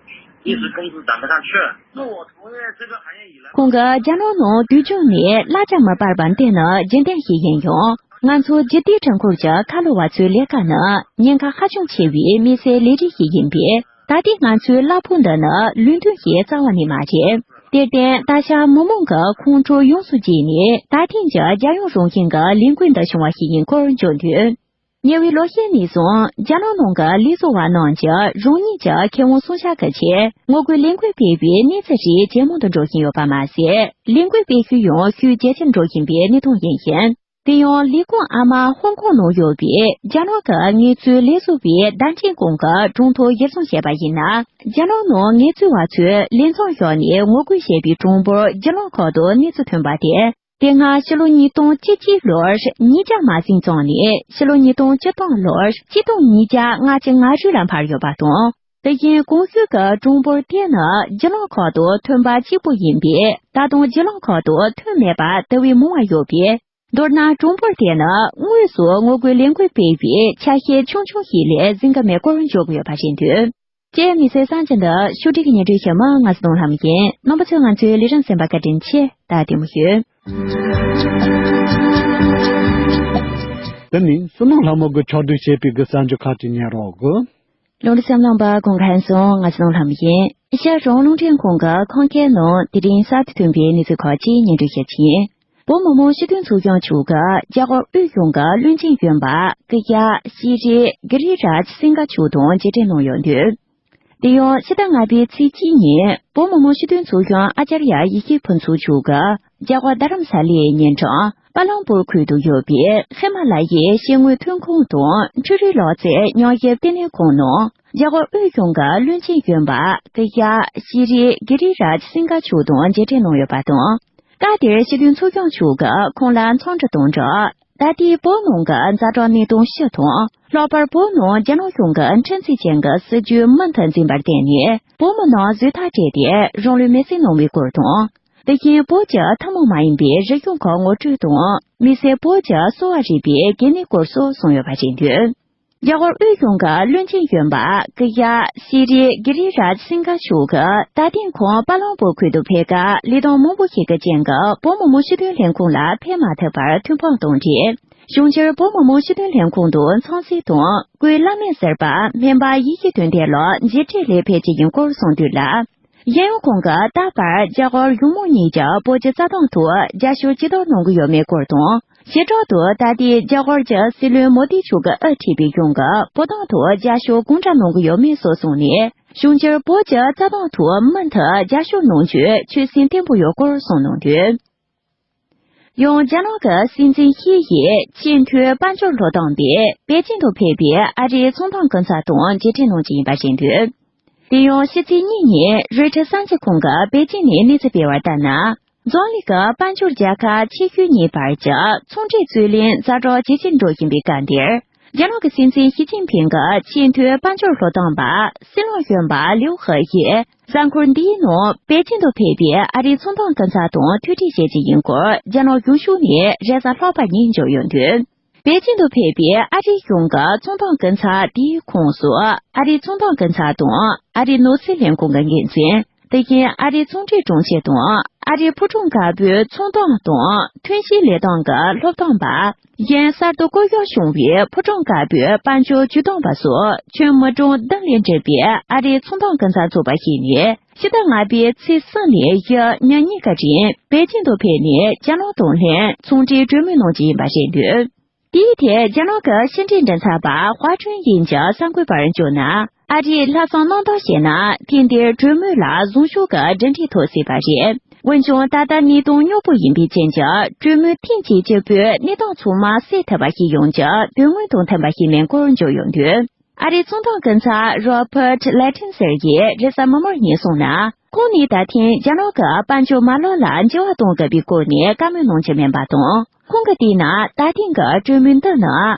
一直工资涨不上去。那我同意这个行业以来 ཁོང་གིས་རྒྱ་ནག་ནང་དུས་རྒྱུན་ནས་གླ་ཆ་མི་སྤར་བ་འདི་ནི་རྒྱུན་ལྡན་ཞིག་ཡིན་ཡང་། ང་ཚོ་འཇིག་རྟེན་འཕྲུལ་འཁོར་གྱི་ཁ་ལོ་བ་ཚོའི་ལས་ཀ་ནི་ཉེན་ཁ་ཧ་ཅང་ཆེ་བའི་དམིགས་བསལ་ལས་རིགས་ཤིག་ཡིན་པས། ད་ལྟའི་ང་ཚོའི་གླ་ཕོགས་འདི་ནི་ལུགས་མཐུན་ཞིག་རྩ་བ་ནས་མ་རེད། དེར་བརྟེན་ད་ཆ་མི་མང་གི་ཁོང་ཁྲོ་ཡོངས་སུ་རྒྱས་ནས་ད་ཐེངས་ཀྱི་རྒྱལ་ཡོངས་རང་བཞིན་གྱི་ལས་འགུལ་འདི་བྱུང་བ་ཞིག་ཡིན་སྐོར་འཇོག་འདུག་ཉེ་བའི་ལོ་ཤས་ནས་བཟུང་རྒྱ་ནག་ནང་གི་ལས་བཟོ་བ་རྣམས་ཀྱིས་རང་ཉིད་ཀྱི་ཁེ་དབང་སྲུང་སྐྱོབ་ཀྱི་ཆེད་ངོ་རྒོལ་ལས་འགུལ་སྤེལ་བའི་གནས་ཚུལ་རིགས་ཇེ་མང་དུ་འགྲོ་བཞིན་ཡོད་པ་མ་ཟད། ལས་འགུལ་སྤེལ་ཤུགས་ཡང་ཤུགས་ཇེ་ཆེར་འགྲོ་བཞིན་པའི་གནས་སྟངས་ཡིན་ཞིང་། དེ་ཡང་ལས་ཁུངས་ཨ་མ་ཧོང་ཀོང་ནང་ཡོད་པའི་རྒྱ་ནག་གི་དངུལ་རྩིས་ལས་བཟོ་བའི་བརྡ་འཕྲིན་ཁང་གི་གྲོང་ཐོ་གཞིར་བཟུང་བྱས་པ་ཡིན་ན། རྒྱ་ནག་ནང་དངུལ་རྩིས་བ་ཚོས་ལས་མཚམས་བཞག་ནས་ངོ་རྒོལ་བྱས་པའི་གྲངས་འབོར་བརྒྱུད་ལམ་ཁག་ཏུ་གནས་ཚུལ་ཐོན་པ་དེ། དེ་སྔ་ཕྱི་ལོ་ཉིས་སྟོང་བཅུ་གཅིག་ལོར་ཉིས་བརྒྱ་མ་ཟིན་ཙམ་ནས་ཕྱི་ལོ་ཉིས་སྟོང་བཅུ་སྟོང་ལོར་ཆིག་སྟོང་ཉིས་བརྒྱ་ལྔ་བཅུ་ང་དྲུག་ལ་འཕར་ཡོད་པ་དང་། དེ་བཞིན་གོང་ཞུས་ཀྱི་གྲངས་འབོར་དེ་ནི་བརྒྱུད་ལམ་ཁག་ཏུ་ཐོན་པ་གཅིག་པུ་ཡིན་པས། ད་དུང་བརྒྱུད་ལམ་ཁག་ཏུ་ཐོན་མེད་པ་དེ་བས་མང་བ་ཡོད་པས། མདོར་ན་གྲངས་འབོར་དེ་ནི་དངོས་སུ་ངོ་རྒོལ་ལས་འགུལ་སྤེལ་བའི་ཆ་ཤས་ཆུང་ཆུང་ཞིག་ལས་ཟིན་གྱི་མེད་སྐོར་འཇོག་དགོས་པ་རེད་འདུག་ཅེས་མི་སེར་གསར་འགྱུར་འདི་ཕྱོགས་སྒྲིག་གིས་སྙན་སྒྲོན་ཞུ་མི་ང་ཚོ་དང་ལྷམ་ཡིན། རྣམ་པ་ཚོས་ང་ཚོའི་ལས་རིམ་གསན་པར་བཀའ་དྲིན་ཆེ། ད་བདེ་མོ་ཡོད། དེ་ནི་བསོད་ནམས་ལྷ་མོ་གིས་ཕྱོགས་སྒྲིག་བྱས་པའི་གི་གསར་འགྱུར་ཁག་ཅིག་ཉན་རོགས། ལུང་རིགས་སམ་ལང་པ་གོང་ཁ་སོང་ང་ཚོ་དང་ལྷམ་ཡིན། ཤར་རོང་རླུང་འཕྲིན་ཁང་གི་ཁང་ཁྱིམ་ནང་དེ་རིང་གསར་དུ་ཐོན་པའི་གནས་ཚུལ་ཁག་ཅིག་སྙན་སྒྲོན་ཞུ་རྒྱུ་ཡིན། བོད་མི་མང་སྤྱི་མཐུན་ཚོགས་ཆུང་མཆོག་གིས་རྒྱ་གར་དབུས་གཞུང་གི་བློན་ཆེན་གཞོན་པ་སྐུ་ཞབས་ཤྲི་གྷི་རི་རཱཇ་སིང་ག་མཆོག་དང་མཇལ་འཕྲད་གནང་ཡོད་འདུག་དེ་ཡང་ཕྱི་ཟླ་ལྔ་པའི་ཚེས་གཅིག་ཉིན་བོད་མི་མང་སྤྱི་མཐུན་ཚོགས་ཆུང་ཨ་ཙརྱ་ཡེ་ཤེས་ཕུན་ཚོགས་མཆོག་གིས་རྒྱ་གར་རྡ་རམ་ས་ལའི་ཉེ་འགྲམ་པ་ལང་པུར་ཁུལ་དུ་ཡོད་པའི་ཧི་མ་ལ་ཡའི་ཤིང་དངོས་ཐོན་ཁུངས་དང་འཕྲུལ་རིག་ལག་རྩལ་ཉམས་ཞིབ་ལྟེ་གནས་ཁང་ནང་རྒྱ་གར་དབུས་གཞུང་གི་བློན་ཆེན་གཞོན་པ་སྐུ་ཞབས་ཤྲི་གྷི་རི་རཱཇ་སིང་ག་མཆོག་དང་མཇལ་འཕྲད་གནང་ཡོད་པ་དང་། སྐབས་དེར་སྤྱི་མཐུན་ཚོགས་ཆུང་མཆོག་གིས་ཁོང་ལ་འཚམས་འདྲི་དང་སྦྲགས། ད་ལྟའི་བོད་ནང་གི་ཛ་དྲག་གནས་སྟངས་སྤྱི་དང་། ལྷག་པར་བོད་ནང་རྒྱ་ནག་གཞུང་གི་ཁྲིམས་བརྩི་ཅན་གྱི་སྲིད་བྱུས་མུ་མཐུད་འཛིན་པར་བརྟེན་ནས། བོད་མི་རྣམས་གཟོད་ཐག་བཅད་དེ་རང་ལུས་མེར་སྲེག་གནང་བའི་སྐོར་དང་། དེ་བཞིན་བོད་ཀྱི་ཐུན་མོང་མ་ཡིན་པའི་རིག་གཞུང་ཁག་ངོ་སྤྲོད་དང་། དམིགས་བསལ་བོད་ཀྱི་གསོ་བ་རིག་པའི་གལ་གནད་སྐོར་སོགས་གསུངས་ཡོད་པ་རེད་འདུག་རྒྱ་གར་དབུས་གཞུང་གི་བློན་ཆེན་གཞོན་པ་སྐུ་ཞབས་ཤྲི་གྷི་རི་རཱཇ་སིང་ག་མཆོག་གིས་ད་ཐེངས་ཁོང་པ་ལང་པོ་ཁུལ་དུ་ཕེབས་སྐབས་ལས་དོན་མང་པོ་ཞིག་གི་རྐྱེན་གྱིས་བོད་མི་མང་སྤྱི་འཐུས་ལྷན་ཁང་ལ་ཕེབས་མ་ཐུབ་པར་ཐོན་ཁུངས་དང་འབྲེལ། གཞུང་ཕྱིར་བོད་མི་མང་སྤྱི་འཐུས་ལྷན་ཁང་དུ་འཚམས་གཟིགས་དང་སྐུའི་བླ་མེད་གཟིགས་པ་སྨན་པ་ཡེ་ཤེས་དོན་ལྡན་ལགས་མཇལ་འཕྲད་སླད་ཕེབས་ཀྱི་ཡིན་སྐོར་གསུངས་དོན་ལ། གཞན་ཡང་ཁོང་གིས་ད་བར་རྒྱ་གར་གཞུང་མང་གཉིས་ཀྱིས་བོད་ཀྱི་རྩ་དོན་ཐོག་རྒྱབ་སྐྱོར་ཇི་ལྟར་གནང་གི་ཡོད་མེད་སྐོར་དང་། བྱེ་བྲག་ཏུ་ད་ལྟའི་རྒྱ་གར་གྱི་སྲིད་བློན་མོ་དི་མཆོག་གིས་ཨེ་འཁྲིད་པའི་གཞུང་གིས་བོད་དོན་ཐོག་རྒྱབ་སྐྱོར་གང་འདྲ་གནང་གི་ཡོད་མེད་སོགས་གསུངས་ནས། གཞུང་སྒེར་བོད་ཀྱི་རྩ་དོན་ཐོག་མུ་མཐུད་རྒྱབ་སྐྱོར་གནང་རྒྱུའི་ཆོད་སེམས་བརྟན་པོ་ཡོད་སྐོར་གསུངས་གནང་དོན། ཡང་རྒྱ་ནག་གི་སྲིད་འཛིན་ཞི་ཡིས་ཆེས་མཐོའི་དཔལ་འབྱོར་སློབ་སྟོན་པས་པེ་ཅིང་དུ་ཕེབས་པའི་ཨ་རིའི་ཚོང་དོན་སྐུ་ཚབ་དང་མཇལ་འཕྲད་གནང་རྒྱུ་ཡིན་པ་ཤེས་འདུག་དེ་ཡང་ཕྱི་ཚེས་གཉིས་ཉིན་རོའི་ཊར་གསར་འགྱུར་ཁང་གིས་པེ་ཅིང་ནས་གནས་ཚུལ་སྤེལ་བར་ལྟར་ན། འཛམ་གླིང་གི་དཔལ་འབྱོར་རྒྱལ་ཁབ་ཆེ་ཤོས་གཉིས་བར་གྱི་ཚོང་འབྲེལ་རྩོད་གླེང་ཛ་དྲག་ཇེ་ཆེར་འགྲོ་བཞིན་པའི་སྐབས་འདིར། རྒྱ་ནག་གི་སྲིད་འཛིན་ཞི་ཅིན་ཕིང་གི་ཆེས་མཐོའི་དཔལ་འབྱོར་སློབ་སྟོན་པ་སྲིད་བློན་གཞོན་པ་ལིའུ་ཧེ་ཡིས་གཟའ་འཁོར་འདིའི་ནང་པེ་ཅིང་དུ་ཕེབས་པའི་ཨ་རིའི་ཚོང་དོན་སྐུ་ཚབ་དང་ཐུག་འཕྲད་བྱེད་རྒྱུ་ཡིན་སྐོར། རྒྱ་ནག་གཞུང་ཕྱོགས་ནས་རེས་གཟའ་ལྷག་པ་ཉིན་བརྗོད་ཡོད་འདུག་པེ་ཅིང་དུ་ཕེབས་པའི་ཨ་རིའི་གཞུང་གི་ཚོང་དོན་སྐུ་ཚབ་དེའི་ཁོངས་སུ། ཨ་རིའི་ཚོང་དོན་སྐུ་ཚབ་དང་ཨ་རིའི་ནོར་སྲིད་ལས་ཁུངས་ཀྱི་འགན་འཛིན། དེ་བཞིན་ཨ་རིའི་ཚོང་འབྲེལ་དྲུང་ཆེ་དང་ཨ་རིའི་ཕོ་བྲང་དཀར་པོའི་ཚོང་དོན་དང་ཐོན་སྐྱེད་ལས་ཁང་གི་སློབ་སྟོན་པ། གཞན་གསར་དུ་བསྐོ་གཞག་བྱུང་བའི་ཕོ་བྲང་དཀར་པོའི་དཔལ་འབྱོར་ཇུས་སྟོན་པ་སོགས་ཁྱོན་མི་གྲངས་བདུན་ལས་འདས་པའི་ཨ་རིའི་ཚོང་དོན་སྐུ་ཚབ་ཚོགས་པ་ཞིག་ནས་ཕྱི་ཟླ་ལྔ་པའི་ཚེས་གསུམ་ནས་བཞི་ཉིན་གཉིས་ཀ་རིང་པེ་ཅིང་དུ་ཕེབས་ནས་རྒྱ་ནག་དང་ལྷན་ཚོང་འབྲེལ་གྲོས་མོལ་གནང་རྒྱུ་ཡིན་པ་རེད་འདུག་དེའི་ཐད་རྒྱ་ནག་གི་ཕྱི་འབྲེལ་མགྲིན་ཚབ་པ་ཧྭ་ཁྲུན་ཡིན་གྱིས་གསར་འགོད་པར་བརྗོད་ན། ཨ་རིས་ལྷག་བསམ་རྣམ་དག་བྱས་ན་ཐེངས་འདིའི་གྲོས་མོལ་ལ་བཟང་ཕྱོགས་ཀྱི་གྲུབ་འབྲས་ཐོབ་སྲིད་པ་རེད། འོན་ཀྱང་ད་ལྟ་གནས་སྟངས་སྙོམས་པོ་ཡིན་པའི་རྐྱེན་གྱིས་གྲོས་མོལ་ཐེངས་གཅིག་གཅིག་པུས་གནས་སྟངས་ཚང་མ་སེལ་ཐུབ་པ་ཞིག་ཡོང་རྒྱུ་དོན་དངོས་དང་མཐུན་པ་ཞིག་མིན་སྐོར་བརྗོད་ཡོད་འདུག་ཨ་རིའི་ཚོང་དོན་སྐུ་ཚབ་རོ་བྷར་ཊི་ལེ་ཐིན་སེར་གྱིས་རེས་གཟའ་མིག་དམར་ཉིན་གསུངས་ན། ཁོང་ནས་ད་ཐེངས་རྒྱ་ནག་གི་དཔལ་འབྱོར་མ་ལག་ལ་འགྱུར་བ་གཏོང་དགོས་པའི་སྐོར་ནས་བཀའ་མོལ་གནང་རྒྱུ་མིན་པ་དང་། ཁོང་གིས་བལྟས་ན་ད་ཐེངས་ཀྱི་གྲོས་མོལ་འདི་ནི་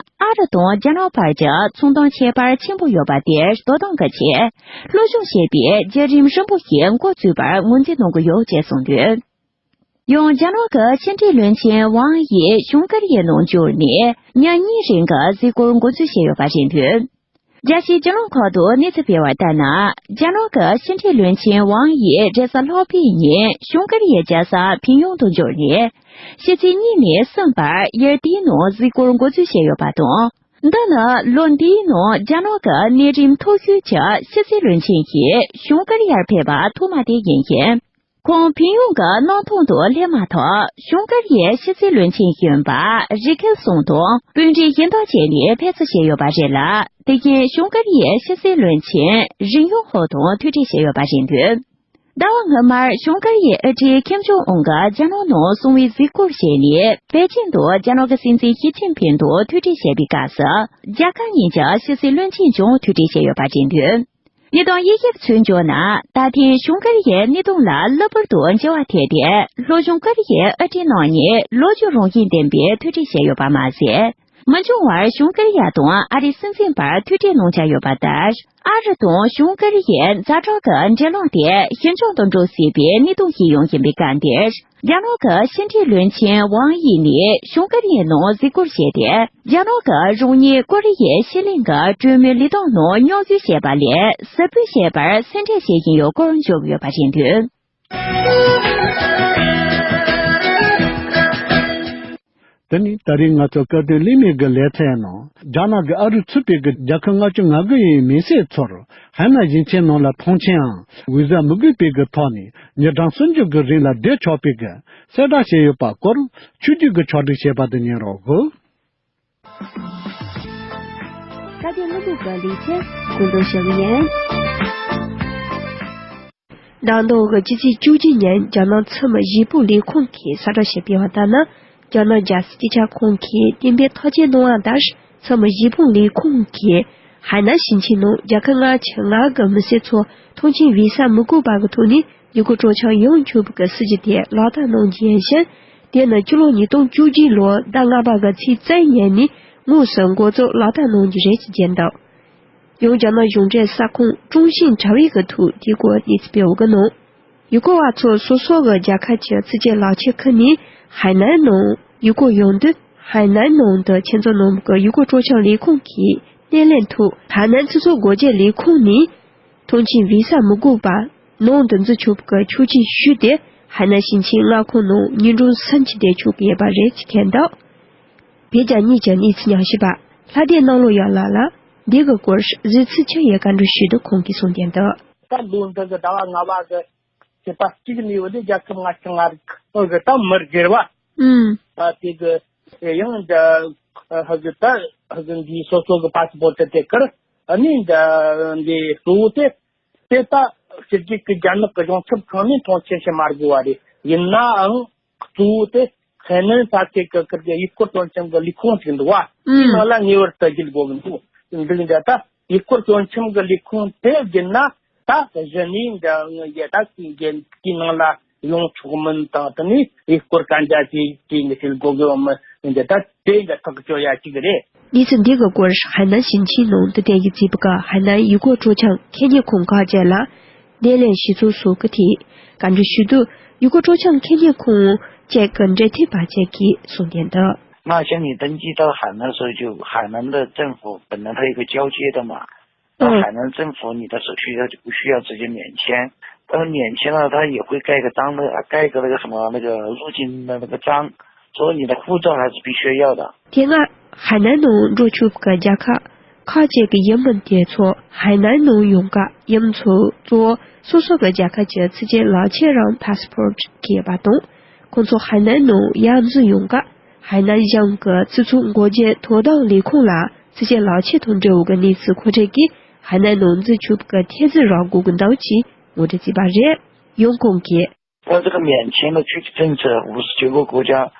ཨ་རི་དང་རྒྱ་ནག་བར་གྱི་ཚོང་དོན་ཁྱད་པར་ཆེན་པོ་ཡོད་པ་དེ་དོ་སྣང་གི་ཆེད། སློབ་སྦྱོང་བྱེད་པའི་བརྒྱུད་རིམ་རིང་པོ་ཞིག་འགོ་བཙུགས་པར་ངོས་འཛིན་གནང་གི་ཡོད་ཅེས་གསུངས་འདུག་ཡང་རྒྱ་ནག་གི་ཕྱི་འབྲེལ་བློན་ཆེན་ཝང་ཡིས་བྱང་ཀོ་རི་ཡའི་ནང་འབྱོར་ནས་ཉིན་གཉིས་རིང་གི་གཟིགས་སྐོར་འགོ་འཛུགས་བྱས་ཡོད་པ་རེད་འདུག་རྒྱལ་སྤྱིའི་རྒྱལ་ཡོངས་ཁག་ཏུ་གནས་ཚུལ་སྤེལ་བར་ལྟར་ན། རྒྱ་ནག་གི་ཕྱི་འབྲེལ་བློན་ཆེན་ཝང་ཡིས་རེས་གཟའ་ལྷག་པའི་ཉིན་བྱང་ཀོ་རི་ཡའི་རྒྱལ་ས་ཕིང་ཡོང་དུ་འབྱོར་ནས། ཕྱི་ཚེས་གཉིས་ནས་གསུམ་བར་ཡུལ་དེའི་ནང་གཟིགས་སྐོར་འགོ་འཛུགས་བྱས་ཡོད་པ་དང་། འདི་ནི་ལོ་འདིའི་ནང་རྒྱ་ནག་གི་གནས་རིམ་མཐོ་ཤོས་ཀྱི་ཕྱི་སྲིད་བློན་ཆེན་ཞིག་བྱང་ཀོ་རི་ཡར་ཕེབས་པ་ཐོག་མ་དེ་ཡིན་ཞིང་། ཁོང་ཕིང་ཡོང་གི་གནམ་ཐང་དུ་སླེབས་མ་ཐག་བྱང་ཀོ་རི་ཡའི་ཕྱི་སྲིད་བློན་ཆེན་གཞོན་པ་རི་ཁེལ་སུང་དང་སྤུན་མཆེད་གཞན་དག་བཅས་ནས་ཕེབས་བསུ་བྱས་ཡོད་པ་རེད་ལ། དེ་བཞིན་བྱང་ཀོ་རི་ཡའི་ཕྱི་སྲིད་བློན་ཆེན་རིན་ཡོང་ཧོ་དང་ཐུག་འཕྲད་བྱས་ཡོད་པ་རེད་འདུག་ཟླ་བ་སྔོན་མར་བྱང་ཀོ་རི་ཡའི་དབུ་ཁྲིད་ཁིམ་ཇོང་ཨུན་གྱིས་རྒྱ་ནག་ནང་སོང་བའི་གཟིགས་སྐོར་བྱས་ནས་པེ་ཅིང་དུ་རྒྱ་ནག་གི་སྲིད་འཛིན་ཞི་ཅིན་ཕིང་དང་ཐུག་འཕྲད་བྱས་པའི་སྐབས་སུ། རྒྱལ་ཁབ་གཉིས་ཀྱི་ཕྱི་སྲིད་བློན་ཆེན་ཀྱང་ཐུག་འཕྲད་བྱས་ཡོད་པ་རེད་འདུག་གནས་སྟངས་དབྱེ་ཞིབ་ཚོས་བརྗོད་ན། ད་ཐེངས་བྱང་ཀོ་རི་ཡའི་གནད་དོན་ལ་གློ་བུར་དུ་འགྱུར་བ་ཐེབས་ཏེ། ལྷོ་བྱང་ཀོ་རི་ཡའི་དབུ་ཁྲིད་རྣམ་གཉིས་ལོ་རྒྱུས་རང་བཞིན་ལྡན་པའི་ཐུག་འཕྲད་བྱས་ཡོད་པ་མ་ཟད། མི་འབྱུང་བར་བྱང་ཀོ་རི་ཡ་དང་ཨ་རིའི་སྲིད་འཛིན་བར་ཐུག་འཕྲད་གནང་འཆར་ཡོད་པ་ལྟར། ཨ་རི་དང་བྱང་ཀོ་རི་ཡའི་ཛ་དྲག་གི་འབྲེལ་ལམ་དེ་ཞི་འཇམ་དུ་འགྲོ་སྲིད་པའི་གནད་དོན་ཞིག་ཡོང་བཞིན་པའི་སྐབས་འདིར། རྒྱ་ནག་གི་ཕྱི་འབྲེལ་བློན་ཆེན་ཝང་ཡི་ནས་བྱང་ཀོ་རི་ཡའི་ནང་གཟིགས་སྐོར་བྱས་ཏེ། རྒྱ་ནག་གིས་རང་ཉིད་ཀོ་རི་ཡའི་ཕྱེད་གླིང་གི་གྲོས་མོལ་ལས་སྟངས་ནང་རྙོག་འཛིང་བྱས་པ་ལས་ཟུར་ཕུད་བྱས་པར་སེམས་ཁྲལ་བྱེད་བཞིན་ཡོད་སྐོར་བརྗོད་ཡོད་པ་རེད་འདུག་དེ་ནི་ད་རེས་ང་ཚོ་སྐད་དོད་གླེང་མོལ་གྱི་ལེ་ཚན་ནང་རྒྱ་ནག་གིས་ཨ་རི་ཚུད་པའི་གི་རྒྱལ་ཁབ་ལྔ་བཅུ་ང་དགུ་ཡི་མི་སེར་ཚོར་ཧའེ་ནན་ཞིང་ཆེན་ནང་ལ་ཐོངས་མཆན་ཨང་ཝི་ཟ་མི་དགོས་པའི་གི་ཐོག་ནས་ཉིན་གྲངས་སུམ་ཅུ་གི་རིང་ལ་བསྡད་ཆོག་པའི་གི་གསལ་བསྒྲགས་བྱས་ཡོད་པ་སྐོར་ཆོས་བརྒྱུད་ཀྱི་ཕྱོགས་སྒྲིག་བྱས་པ་དེ་ཉན་རོགས་གོ། ཁ་དེ་ལ་འདུག་ག་ལི་ཆེ་ཀུན་ཏུ་ཞབས་ཡན། ཟླ་འདིའི་གི་སྤྱི་ཚེས་བཅུ་གཅིག་ཉིན་རྒྱ་ནག་ཚོང་དང་གཞས་པའི་ལས་ཁུངས་ཀྱིས་གསལ་བསྒྲགས་ཤིག་སྤེལ་བ་ལྟར་ན། རྒྱ་ནག་རྒྱལ་སྲིད་སྤྱི་ཁྱབ་ཁང་གིས་གཏན་འབེབས་ཐག་བཅད་གནང་བ་ལྟར། ཚོང་དང་གཞས་པའི་ལས་ཁུངས་ཀྱིས་ཧའེ་ནན་ཞིང་ཆེན་ནང་རྒྱལ་ཁབ་ལྔ་བཅུ་ང་དགུ་གི་མི་སེར་ཚོ་ཐོངས་མཆན་ཝི་ས་མི་དགོས་པ་གི་ཐོག་ནས་ཡུལ་སྐོར་སྤྲོ་འཆམ་ཡོང་ཆོག་པའི་གི་སྲིད་ཇུས་དེ་ལག་བསྟར་གནང་རྒྱུ་ཡིན་ཞིང་། དེ་ནི་ཕྱི་ལོ་ཉིས་སྟོང་བཅུ་གཅིག་ལོའི་ཟླ་ལྔ་པ་གི་ཚེས་བཅུ་ཉིན་ནས་དངོས་སུ་འགོ་བཙུགས་ལག་བསྟར་གནང་རྒྱུ་རེད་ཅེས་བརྗོད་འདུག་ཡང་རྒྱ་ནག་གཞུང་འབྲེལ་གསར་ཁང་ཀྲུང་ཤིན་དྲ་བའི་གི་ཐོག་དེའི་སྐོར་གནས་ཚུལ་སྤེལ་འོང་གི་གནང་། ཡུལ་སྐོར་བ་ཚོ་སོ་སོ་གི་རྒྱལ་ཁབ་ཀྱི་ཕྱི་རྒྱལ་ལག་ཁྱེར་ཁུར་ནས་ཧའེ་ནན་ནང་ཡུལ་སྐོར་ཡོང་དུས། ཧའེ་ནན་ནང་དུ་ཁྱིམ་ཚང་ནང་གི་ཡུལ་སྐོར་སྤྲོ་འཆམ་ལས་ཁུངས་ཀྱི་སྣེ་ལེན་ཐོག་ཧའེ་ནན་སྤྱི་ཚོགས་སྒོ་འབྱེད་ལས་ཁུངས་ནས། ཐོངས་མཆན་ཝི་ས་མི་དགོས་པ་ནང་དུ་འཛུལ་ཆོག་པའི་ཆོག་མཆན་ཞུས་ཏེ། ཧའེ་ནན་ཞིང་ཆེན་མངའ་ཁོངས་ནང་ཉིན་གྲངས་སུམ་ཅུ་བསྡད་ཆོག་གི་ཡོད་པ་རེད་ཅེས་བཀོད་འདུག་བོད་རྒྱ་གཉིས་ཀྱི་གནས་ཚུལ་ཉམས་ཞིབ་པ་ལྷ་སྡེ་གནམ་ལོ་ཡང་ལགས་ལ་འདི་གི་སྐོར་གཟིགས་ཚུལ་ཆུ་ཡིས་བཀའ་འདྲི་ཞུས་འདུག་ཁོང་གིས་གསུངས་དོན་དུ། ད་ལོ་འདི་གི་ཟླ་བ་ལྔ་པ་གི་ བྱེད་པ་གཅིག་ནས་ཡོད་དེ། རྒྱལ་ཁབ་ལྔ་ཆ་ལྔ་རིགས་ཧ་གི་ད་མི་སྒེར་བ། ཨུམ། ད་དེ་གི་ཡང་འདྲ་ཧ་གི་ད་ཧ་གི་འདིའི་སོ་སོ་གི་པ་སི་པོར་ཊི་དེ་ཀར་ཨ་ནི་འདྲ་འདི་གཙོ་བོ་དེ་དེ་ད་ཕྱི་རྒྱལ་གི་རྒྱ་ནག་གི་གཞུང་ཚབ་ཁང་ནས་མཐོང་ཆེན་བྱེད་མ་དགོས་པ་རེད། ཡིན་ནའང་གཙོ་བོ་དེ་ཧའེ་ནན་ས་ཆའི་གི་ཁུལ་གྱི་ཡུལ་སྐོར་སྤྲོ་འཆམ་གི་ལས་ཁུངས་ཅིག་འདུག་བ། དེའི་ནང་ལ་ངེས་པར་དུ་བརྒྱུད་དགོས་གི་འདུག་འདུག་འདྲ་ད། ཡུལ་སྐོར་སྤྲོ་འཆམ་གྱི་ལས་ཁུངས་དེ་བརྒྱུད་ན་ད་གཞི་ནས་འདྲ་ངས་ད་དེའི་ནང་ལ་ཡོང་ཆོག་མིན་དང་། དེ་ནས་ཡུལ་སྐོར་གན་རྒྱ་ཅིག་ཅིག་ངས་བྱེད་དགོས་གི་མི་འདྲ་ད་དེ་འདྲ་ཐག་གཅོད་ཡ་གཅིག་རེད། གནས་ཚུལ་འདི་གི་སྐོར་ཧའེ་ནན་ཞིང་ཆེན་ནང་འདི་ལྟའི་གི་རྩིས་པ་ཀ་ཧའེ་ནན་ཡུལ་སྐོར་སྤྲོ་འཆམ་ཁེ་ཉེ་ཁོང་ཁག་ཅན་ལ་བདེ་ལེགས་ཞུ་ཚུལ་སོགས་ཀྱི་ཐད་བཀའ་འདྲི་ཞུས་དུས། ཡུལ་སྐོར་སྤྲོ་འཆམ་ཁེ་ཉེ་ཁོང་བཅས་ཀྱི་འབྲེལ་མཐུད་པ་བཅས་ཀྱིས་གསུངས་དོན་དུ། 那像你登记到海南的时候，就海南的政府本来它有个交接的嘛，到嗯海南政府你的手续要不需要直接免签？但是免签了，他也会盖个章的，盖个那个什么那个入境的那个章，所以你的护照还是必须要的。 དེ་སྔ་ཧའེ་ནན་ནང་འགྲོ་ཆོག་པའི་རྒྱལ་ཁབ་ཁག་ཅིག་གི་ཡུལ་མི་དེ་ཚོ་ཧའེ་ནན་ནང་ཡོང་སྐབས། ཡུལ་མི་ཚོ་གཙོ་བོ་སོ་སོ་གི་རྒྱལ་ཁབ་ཀྱི་ཕྱི་རྒྱལ་ལག་ཁྱེར་རམ་པ་སི་པོར་ཊི་ཁྱེར་ཡོད་པ་དང་། ཁོང་ཚོ་ཧའེ་ནན་ནང་ཡར་འཛུལ་ཡོང་སྐབས། ཧའེ་ནན་གཞུང་གི་སྤྱི་ཚོགས་འགོ་འབྱེད་དོ་དམ་ལས་ཁུངས་ལ་ཕྱི་རྒྱལ་ལག་ཁྱེར་དང་འབྲེལ་བའི་གནས་ཚུལ་མཁོ་སྤྲོད་ཀྱིས། ཧའེ་ནན་ནང་འཛུལ་ཆོག་པའི་ཐེལ་ཙེ་རག་དགོས་ཀྱི་འདུག་ཅེས་ངོ་སྤྲོད་བྱས་པ་རེད། ཡང་ཁོང་གིས། 它这个免签的具体政策，五十九个国家，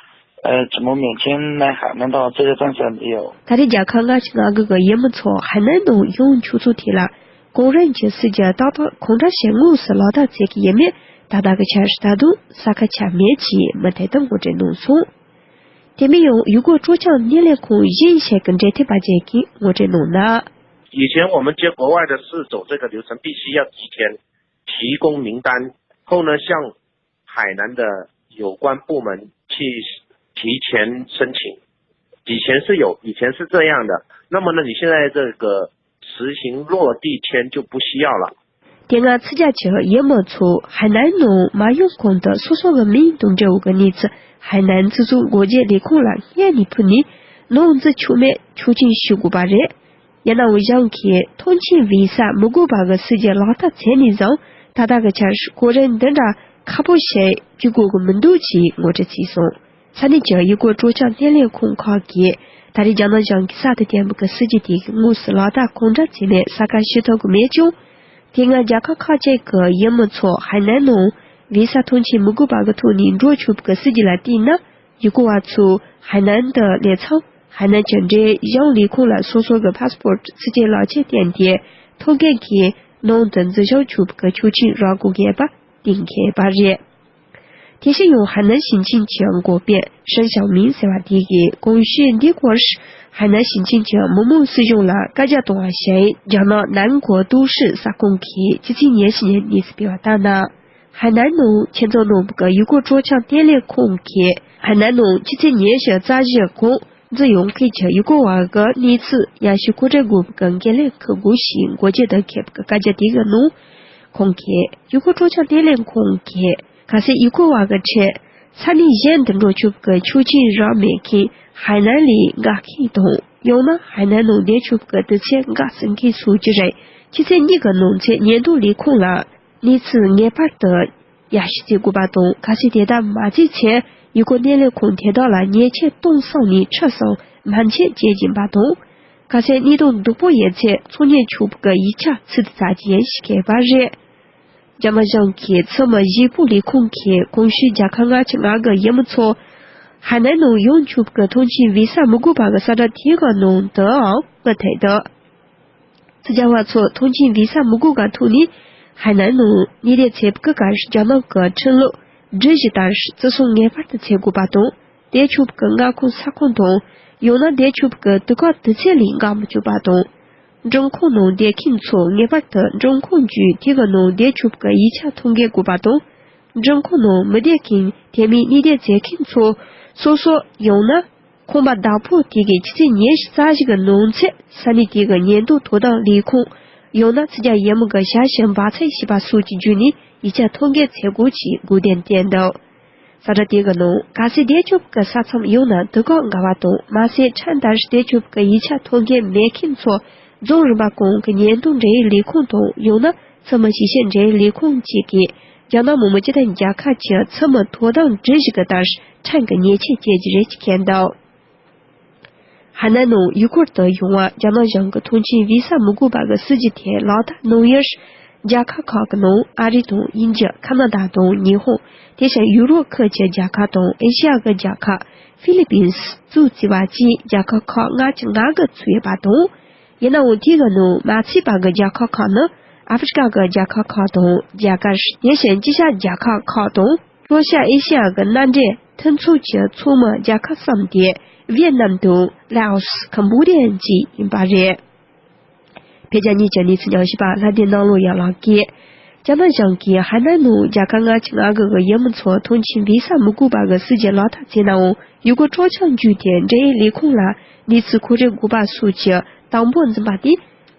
呃，怎么免签来海南岛，这个政策没有。 ད་རེས་རྒྱལ་ཁབ་ལྔ་བཅུ་ང་དགུ་གི་ཡུལ་མི་ཚོ་ཧའེ་ནན་ནང་ཡོང་ཆོག་ཚུལ་ཐད་ལ། གོང་རིམ་གྱི་སྲིད་ཇུས་ཏག་ཏག་གང་འདྲ་ཞིག་དངོས་སུ་ལག་བསྟར་བྱེད་ཀྱི་ཡོད་མེད་ད་ལྟ་གི་ཆར་ད་དུང་གསལ་ཁ་ཆགས་མེད་ཅེས་མུ་མཐུད་དུ་ངོ་སྤྲོད་གནང་སོང་། དེ་མིན་ཡང་ཡུལ་སྐོར་སྤྲོ་འཆམ་སྣེ་ལེན་ཁང་གཞན་ཞིག་གི་འབྲེལ་མཐུད་པ་ཅིག་གིས་ངོ་སྤྲོད་གནང་ན། 以前我们接国外的事走这个流程，必须要提前提供名单，后呢，向海南的有关部门去提前申请。以前是有，以前是这样的。那么呢，你现在这个实行落地签就不需要了。 དེ་སྔ་ཕྱི་རྒྱལ་གྱི་ཡུལ་མི་ཚོ་ཧའེ་ནན་ནང་མ་ཡོང་གོང་དུ་སོ་སོ་གི་མིང་དང་འབྲེལ་བའི་གནས་ཚུལ་ཧའེ་ནན་སྤྱི་ཚོགས་འགོ་འབྱེད་ལས་ཁུངས་ལ་སྔོན་ནས་ཕུལ་ནས་ནང་འཛུལ་ཆོག་མེད་ཆོག་མཆན་ཞུ་དགོས་པ་རེད། ཡིན་ནའང་གཞུང་གིས་ཐོན་སྐྱེད་བི་ས་མི་དགོས་པ་གི་སྲིད་ཇུས་ལག་བསྟར་བྱས་ནས་བཟུང་། ད་ལྟ་གི་ཆར་གོ་རིམ་འདི་འདྲ་ཁག་པོ་ཞིག་བརྒྱུད་དགོས་ཀྱི་མི་འདུག་ཅེས་ངོ་སྤྲོད་བྱས་སོང་། ས་གནས་ཀྱི་ཡུལ་སྐོར་སྤྲོ་འཆམ་སྣེ་ལེན་ཁང་ཁག་གིས་ད་རེས་རྒྱ་ནག་གཞུང་གིས་གསར་དུ་བཏོན་པའི་སྲིད་ཇུས་དེ་གི་དངོས་སུ་ལག་བསྟར་གང་འདྲ་བྱས་མེད་གསལ་ཁ་ཞུ་ཐུབ་ཀྱི་མེད་ཀྱང་། དེ་སྔ་རྒྱལ་ཁབ་ཁག་ཅིག་གི་ཡུལ་མི་ཚོ་ཧའེ་ནན་ནང་བི་ས་ཐོན་སྐྱེད་མི་དགོས་པ་གི་ཐོག་ནས་འགྲོ་ཆོག་པའི་སྲིད་ཇུས་ལ་བལྟས་ན། ཡུལ་སྐོར་བ་ཚོས་ཧའེ་ནན་དུ་སླེབས་མཚམས། ཧའེ་ནན་གྱི་འབྲེལ་ཡོད་ལས་ཁུངས་ལ་སོ་སོ་གི་པ་སི་པོར་ཊི་སྲིད་ཇུས་ལག་ཁྱེར་བསྟན་ཏེ། ཐོ་འགོད་ཀྱིས་ནང་དུ་འཛུལ་ཞུགས་ཆོག་པའི་ཆོག་མཆན་རག་དགོས་ཀྱི་ཡོད་པ་གཏན་འཁེལ་བ་རེད། དེ་བཞིན་ཡང་ཧའེ་ནན་ཞིང་ཆེན་གྱི་འགོ་དཔོན་ཧྲེན་ཞའོ་མིང་ཟེར་བ་དེ་གིས་གོང་ཞུས་འདིའི་སྐོར། ཧའེ་ནན་ཞིང་ཆེན་གྱི་མི་དམངས་སྲིད་གཞུང་ལ་བཀའ་རྒྱ་གཏོང་བ་ཞིག་རྒྱ་ནག་南国都市ས་ཁོངས་ཀྱི་ཕྱི་ཚེས་ཉེར་བཞི་ཉིན་གནས་ཚུལ་སྤེལ་བ་ལྟར་ན། ཧའེ་ནན་ནང་ཆེད་འཛུགས་གནང་བའི་ཡུལ་སྐོར་སྤྲོ་འཆམ་སྣེ་ལེན་ཁང་གིས་ཧའེ་ནན་ནང་ཕྱི་ཚེས་ཉེར་བཞི་རྩ་བཞི་གོང་འཛུལ་ཡོང་མཁན་གྱི་ཡུལ་སྐོར་བ་གི་གནས་ཚུལ་ཡར་ཞུ་མཁོ་སྤྲོད་དགོས་པའི་འགན་ལེན་འཁུར་དགོས་ཞེས་འགོ་འབྱེད་དུ་འཁོད་པའི་བཀའ་རྒྱ་དེ་གི་ནང་། ཁོང་གིས་ཡུལ་སྐོར་སྤྲོ་འཆམ་སྣེ་ལེན་ཁང་གིས་གལ་སྲིད་ཡུལ་སྐོར་བ་གི་ཁྲོད་ས་གནས་གཞན་དུ་འགྲོ་ཆོག་པའི་ཆོག་མཆན་རག་མེད་མཁན་ཧའེ་ནན་ལས་འགའ་མཁན་དང་། ཡང་ན་ཧའེ་ནན་ནང་བསྡད་ཆོག་པའི་དུས་ཚོད་འགའ་ཟིན་མཁན་སོགས་ཀྱི་རིགས་ཕྱི་ཚེས་གཉིས་ཀྱི་ནང་ཚུད་ཉེན་རྟོག་ལས་ཁུངས་ལ་གནས་ཚུལ་ངེས་པར་དུ་ཡར་ཞུ་བྱེད་དགོས་པ་དང་། གལ་སྲིད་དེ་ལྟར་མ་བྱས་ཚེ་ཡུལ་སྐོར་སྣེ་ལེན་ཁང་དེ་དག་ལ་ཉེས་ཆད་གཏོང་བསམ་ནས་ཁྲིད་སོང་མ་མཆན་བཅད་བཞིན་པ་དང་། གལ་སྲིད་གནས་སྟངས་སྡུག་པོ་ཡིན་ཚེ་ཚོང་གཉེར་ཆོག་པའི་ཡིག་ཆ་ཚུར་དུ་བཙལ་རྒྱུ་ཡིན་ཞེས་བཀོད་པ་རེད། རྒྱ་ནག་གཞུང་གིས་ཚད་མ་བཞི་པོ་ལས་ཁུངས་ཀྱིས་གོང་ཞུས་རྒྱལ་ཁབ་ལྔ་བཅུ་ང་དགུ་ཡུལ་མི་ཚོ་ཧའེ་ནན་ནང་ཡོང་ཆོག་པའི་ཐོན་སྐྱེད་བི་ས་མི་དགོས་པ་གི་གསལ་བསྒྲགས་དེ་གི་ནང་དུའང་མུ་མཐུད་དུ། ཕྱི་རྒྱལ་བ་ཚོ་ཐོན་སྐྱེད་བི་ས་མི་དགོས་པ་ཐོག་ནས་ཧའེ་ནན་ནང་གནས་སྡོད་བྱེད་པའི་སྐབས་རྒྱ་ནག་གི་ཁྲིམས་ལུགས་སྒྲིག་གཞི་ལྟར་བརྩི་སྲུང་ངེས་པར་དུ་བྱེད་དགོས་པ་དང་། བསྡད་ཆོག་པའི་མངའ་ཁོངས་ས་ཁོངས་དང་། ཡང་ན་བསྡད་ཆོག་པའི་དུས་བཀག་དུས་ཚོད་ལས་འགལ་མི་བཅུག་པ་དང་། འབྲིང་ཁོངས་ནང་བསྡད་མཁན་ཚོ་ངེས་པར་དུ་འབྲིང་ཁོངས་བརྒྱུད་དེ་གི་ནང་བསྡད་ཆོག་པའི་ཡིག་ཆ་ཐོ་འགོད་དགོས་པ་དང་། འབྲིང་ཁོངས་ནང་མི་བསྡད་མཁན་དེ་མིན་གནས་སྡོད་མཛད་མཁན་ཚོ་སོ་སོ་ཡང་ན་ཁང་པ་བདག་པོ་དེ་གའི་ཆུ་ཚོད་ཉི་ཤུ་རྩ་བཞི་གི་ནང་ཚུད་ས་གནས་དེ་གི་ཉེན་རྟོག་དོ་དམ་ལས་ཁུངས་ཡང་ན་ཕྱི་རྒྱལ་ཡུལ་མི་གི་ཞབས་ཞུ་འབག་ཚད་ཞེས་པ་སོགས་ཀྱི་བརྒྱུད་ནས་ཡིག་ཆ་ཐོ་འགོད་བྱེད་དགོས་ཅེས་དགོས་འདུན་བསྟན་འདུག་གསལ་བསྒྲགས་དེ་གི་ནང་གལ་སྲིད་བསྡད་ཆོག་པའི་ས་མཚམས་ཡང་ན་དུས་བཀག་འགལ་བ་དང་མ་ཟད་ཁྲིམས་ལྟར་བསྡད་ཆོག་པའི་ཡིག་ཆ་ཐོ་འགོད་མེད་མཁན་ཚོ་རྫོང་རིམ་པ་ཁོངས་ཀྱི་ཉེན་རྟོག་འབྲེལ་ཡོད་ལས་ཁུངས་དང་ཡང་ན་ཚད་མ་ཞིབ་བཤེར་འབྲེལ་ཡོད་ལས་ཁུངས་བཅས་ཀྱིས་ རྒྱ་ནག་མི་དམངས་སྤྱི་མཐུན་རྒྱལ་ཁབ་ཀྱི་ཚད་མ་དོ་དམ་སྒྲིག་གཞི་གི་ལྟར་ཕྲན་གྱི་ཉེས་ཆད་གཅོད་རྒྱུ་རེད་ཅེས་བཀོད་འདུག་ཧ་ནན་ནང་ཡུལ་སྐོར་དུ་ཡོང་བར་རྒྱ་ནག་གཞུང་གི་ཐོན་སྐྱེད་བི་ས་མི་དགོས་པ་གི་སྲིད་ཇུས་དེ་ལག་བསྟར་གནང་ཡུལ། རྒྱལ་ཁབ་ཁག་གི་ནང་ཨ་རི་དང་དབྱིན་ཇི། ཁ་ན་ཌ་དང་ཉི་ཧོང་། དེ་བཞིན་ཡུ་རོབ་ཁུལ་གྱི་རྒྱལ་ཁབ་དང་ཨེ་ཤི་ཡ་གི་རྒྱལ་ཁབ། ཧྥི་ལི་པིན་སི་གཙོས་བྱས་པ་བཅས་རྒྱལ་ཁབ་ཁག་ལྔ་བཅུ་ང་དགུ་ཚུད་ཡོད་པ་དང་། ཡིན་ནའང་དེའི་ནང་མ་ཚུད་པ་གི་རྒྱལ་ཁབ་ཁག་ནི་ཨ་ཧྥེ་རི་ཀ་གི་རྒྱལ་ཁབ་ཁག་དང་རྒྱ་གར། དེ་བཞིན་དཀྱིལ་ཤར་རྒྱལ་ཁབ་ཁག་དང་། ལྷོ་ཤར་ཨེ་ཤི་ཡ་གི་མནའ་འབྲེལ་མཐུན་ཚོགས་ཀྱི་ཚོགས་མི་རྒྱལ་ཁབ་གསུམ་སྟེ། ཝེ་ཏི་ནམ་དང་ལའོ་སི། ཁམ་བྷོ་ཌི་ཡ་བཅས་ཡིན་པ་རེད། བོད་རྒྱ་གཉིས་ཀྱི་གནས་ཚུལ་ཉམས་ཞིབ་པ་ལྷ་ལྡན་གནམ་ལོ་ཡང་ལགས་ཀྱིས། རྒྱ་ནག་གཞུང་གིས་ཧ་ནན་ནང་རྒྱལ་ཁབ་ལྔ་བཅུ་ང་དགུ་གི་ཡུལ་མི་ཚོར་ཐོན་སྐྱེད་བི་ས་མི་དགོས་པ་གི་སྲིད་ཇུས་ལག་བསྟར་བྱས་ནའང་ཡུལ་སྐོར་སྤྲོ་འཆམ་བརྒྱུད་དེ་འབྲེལ་ཡོད་ལས་ཁུངས་ལ་གནས་ཚུལ་ཁོ་རེ་དགོས་པ་སོགས་ཀྱི་དང་པོ་འཛིན་པ་དེ།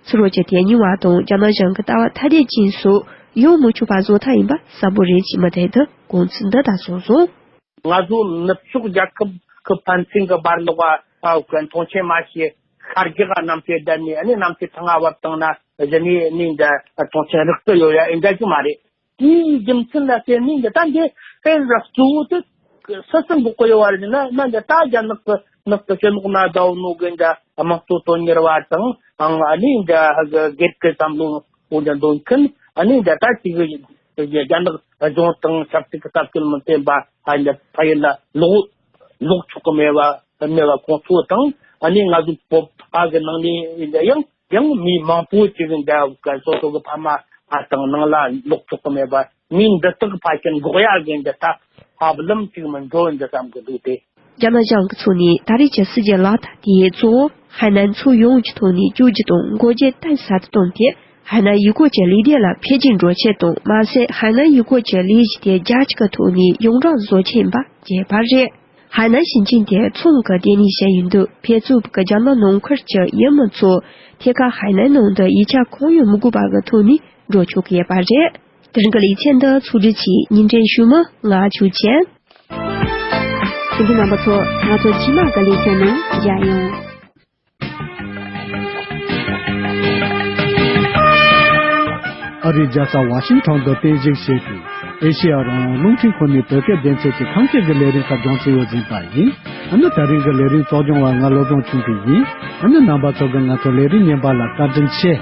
ཕྱི་ལོགས་ཀྱི་དེ་ཉིན་བར་དུ་རྒྱ་ནག་གཞུང་གི་ལྟ་བ་ཐ་དད་ཅན་སོགས་ཡོང་མི་ཆོག་པ་བཟོ་ཐབས་ཡིན་པ་གསལ་པོ་རེད་ཅེས་མུ་མཐུད་དུ་དགོངས་ཚུལ་འདི་ལྟར་གསུངས་སོང་། ང་ཚོ་ནུབ་ཕྱོགས་རྒྱལ་ཁབ་ཁག་ཕན་ཚུན་གྱི་བར་ལོགས་ཨ་མཐོང་ཆེན་མ་བྱེད། ཤར་རྒྱག་གནམ་ཐེ་བསྡད་ནས་ཨ་ནི་གནམ་ཐེ་ཐང་ང་བབས་བཏང་ན་གཞི་ནས་ནི་འདི་མཐོང་ཆེན་རག་ཏུ་ཡོད་ཡ་ཨེ་འདྲ་ཅིག་མ་རེད། དེའི་རྒྱུ་མཚན་ལ་བརྟེན་ནས་འདི་ལྟ་འདི་ཧེ་ར་གཙོ་བོ་དེ་སུ་སུ་འགོག་གི་ཡོད་བ་རེད་ན་ན་འདི་ལྟ་རྒྱ་ནག་གི་ནག་གི་ཕྱི་ལོགས་ན་ཟླ་བོ་ནོ་གི་འདི་དམངས་གཙོ་དོན་གཉེར་བ་དང་ཨང་ཨ་ནི་འདི་སྒེར་གྱི་བསམ་བློ་འོ་འདི་འདོན་མཁན་ཨ་ནི་འདི་ལྟ་ཅིག་རྒྱ་ནག་གཞུང་དང་ཆབ་སྲིད་ཀྱི་ལྟ་སྐུལ་མི་བསྟེན་པ་ཨ་འདི་ཕ་ཡུལ་ལ་ལོག་ལོག་ཆོག་གི་མེད་པ་མེད་པ་ཁོང་ཚོ་དང་ཨ་ནི་ང་ཚོ་བོད་ཕ་གི་ནང་ནས་འདི་ཡང་ཡང་མི་མང་པོ་ཅིག་འདི་སོ་སོ་གི་ཕ་མ་ཨ་དང་ནང་ལ་ལོག་ཆོག་གི་མེད་པ། མི་འདི་དག་ཕལ་ཆེར་འགོག་ཡག་གི་འདི་ལྟ་ཧ་ལམ་ཅིག་མི་འགྲོ་འདི་བསམ་གི་འདུག་སྟེ། རྒྱ་ནག་གཞུང་གི་ཕྱོགས་ནས་ད་རེས་ཀྱི་སྲིད་ཇུས་ལག་བསྟར་དེ་གཙོ་བོ་ཧའེ་ནན་ཚོ་ཡོངས་ཀྱི་ཐོག་ནས་བཅོས་སྒྱུར་དང་འགོག་རྐྱེན་གཏིང་ཟབ་ཏུ་བཏང་སྟེ། ཧའེ་ནན་ཡུལ་སྐོར་གྱི་ལས་སྡེ་ལ་འཕེལ་རྒྱས་འགྲོ་ཆེད་དང་མ་ཟད་ཧའེ་ནན་ཡུལ་སྐོར་གྱི་ལས་གཞི་དེ་རྒྱ་སྐྱེད་ཀྱི་ཐོག་ནས་ཡོངས་གྲགས་བཟོ་ཆེད་ཡིན་པ་བརྗོད་པ་རེད། ཧའེ་ནན་ཞིང་ཆེན་དེ་ཚོང་གི་ལྟེ་གནས་ཤིག་ཡིན་དུས་ཕེབས་བསུ་གི་རྒྱ་ནག་ནང་ཁུལ་གྱི་ཡུལ་མི་ཚོ་ཐད་ཀར་ཧའེ་ནན་ནང་དུ་ཡིག་ཆ་གང་ཡང་མི་དགོས་པ་གི་ཐོག་ནས་འགྲོ་ཆོག་གི་ཡོད་པ་རེད། དེ་རིང་གི་ལེ་ཚན་འདི་ཕྱོགས་སྒྲིག་གིས་ཉིན་དྲན་ཞུ་མི་ང་ཆོས་ཅན། གསན་མཁན་རྣམ་པ་ཚོ་ང་ཚོ་རྗེས་མ་གི་ལེ་ཚན་ནང་མཇལ་ཡོང་། ཨ་རིའི་རྒྱལ་ས་ཝ་ཤིང་ཊོན་དུ་རྟེན་གཞི་བྱས་ཏེ། ཨེ་ཤེ་ཡ་རང་དབང་རླུང་འཕྲིན་ཁང་ནས་བོད་སྐད་སྡེ་ཚན་གྱི་ཁམས་སྐད་ཀྱི་ལས་རིམ་ཁག་སྦྱང་བརྩོན་ཡོད་ཟིན་པ་ཡིན། ཨ་ནི་ད་རིང་གི་ལས་རིམ་གཙོ་སྦྱོང་བ་ང་བློ་བཟང་ཆོས་འཕེལ་ཡིན། ཨ་ནི་རྣམ་པ་ཚོ་གིས་ང་ཚོ་ལས་རིམ་རྙིང་པ་ལ་བཀའ་དྲིན་ཆེ།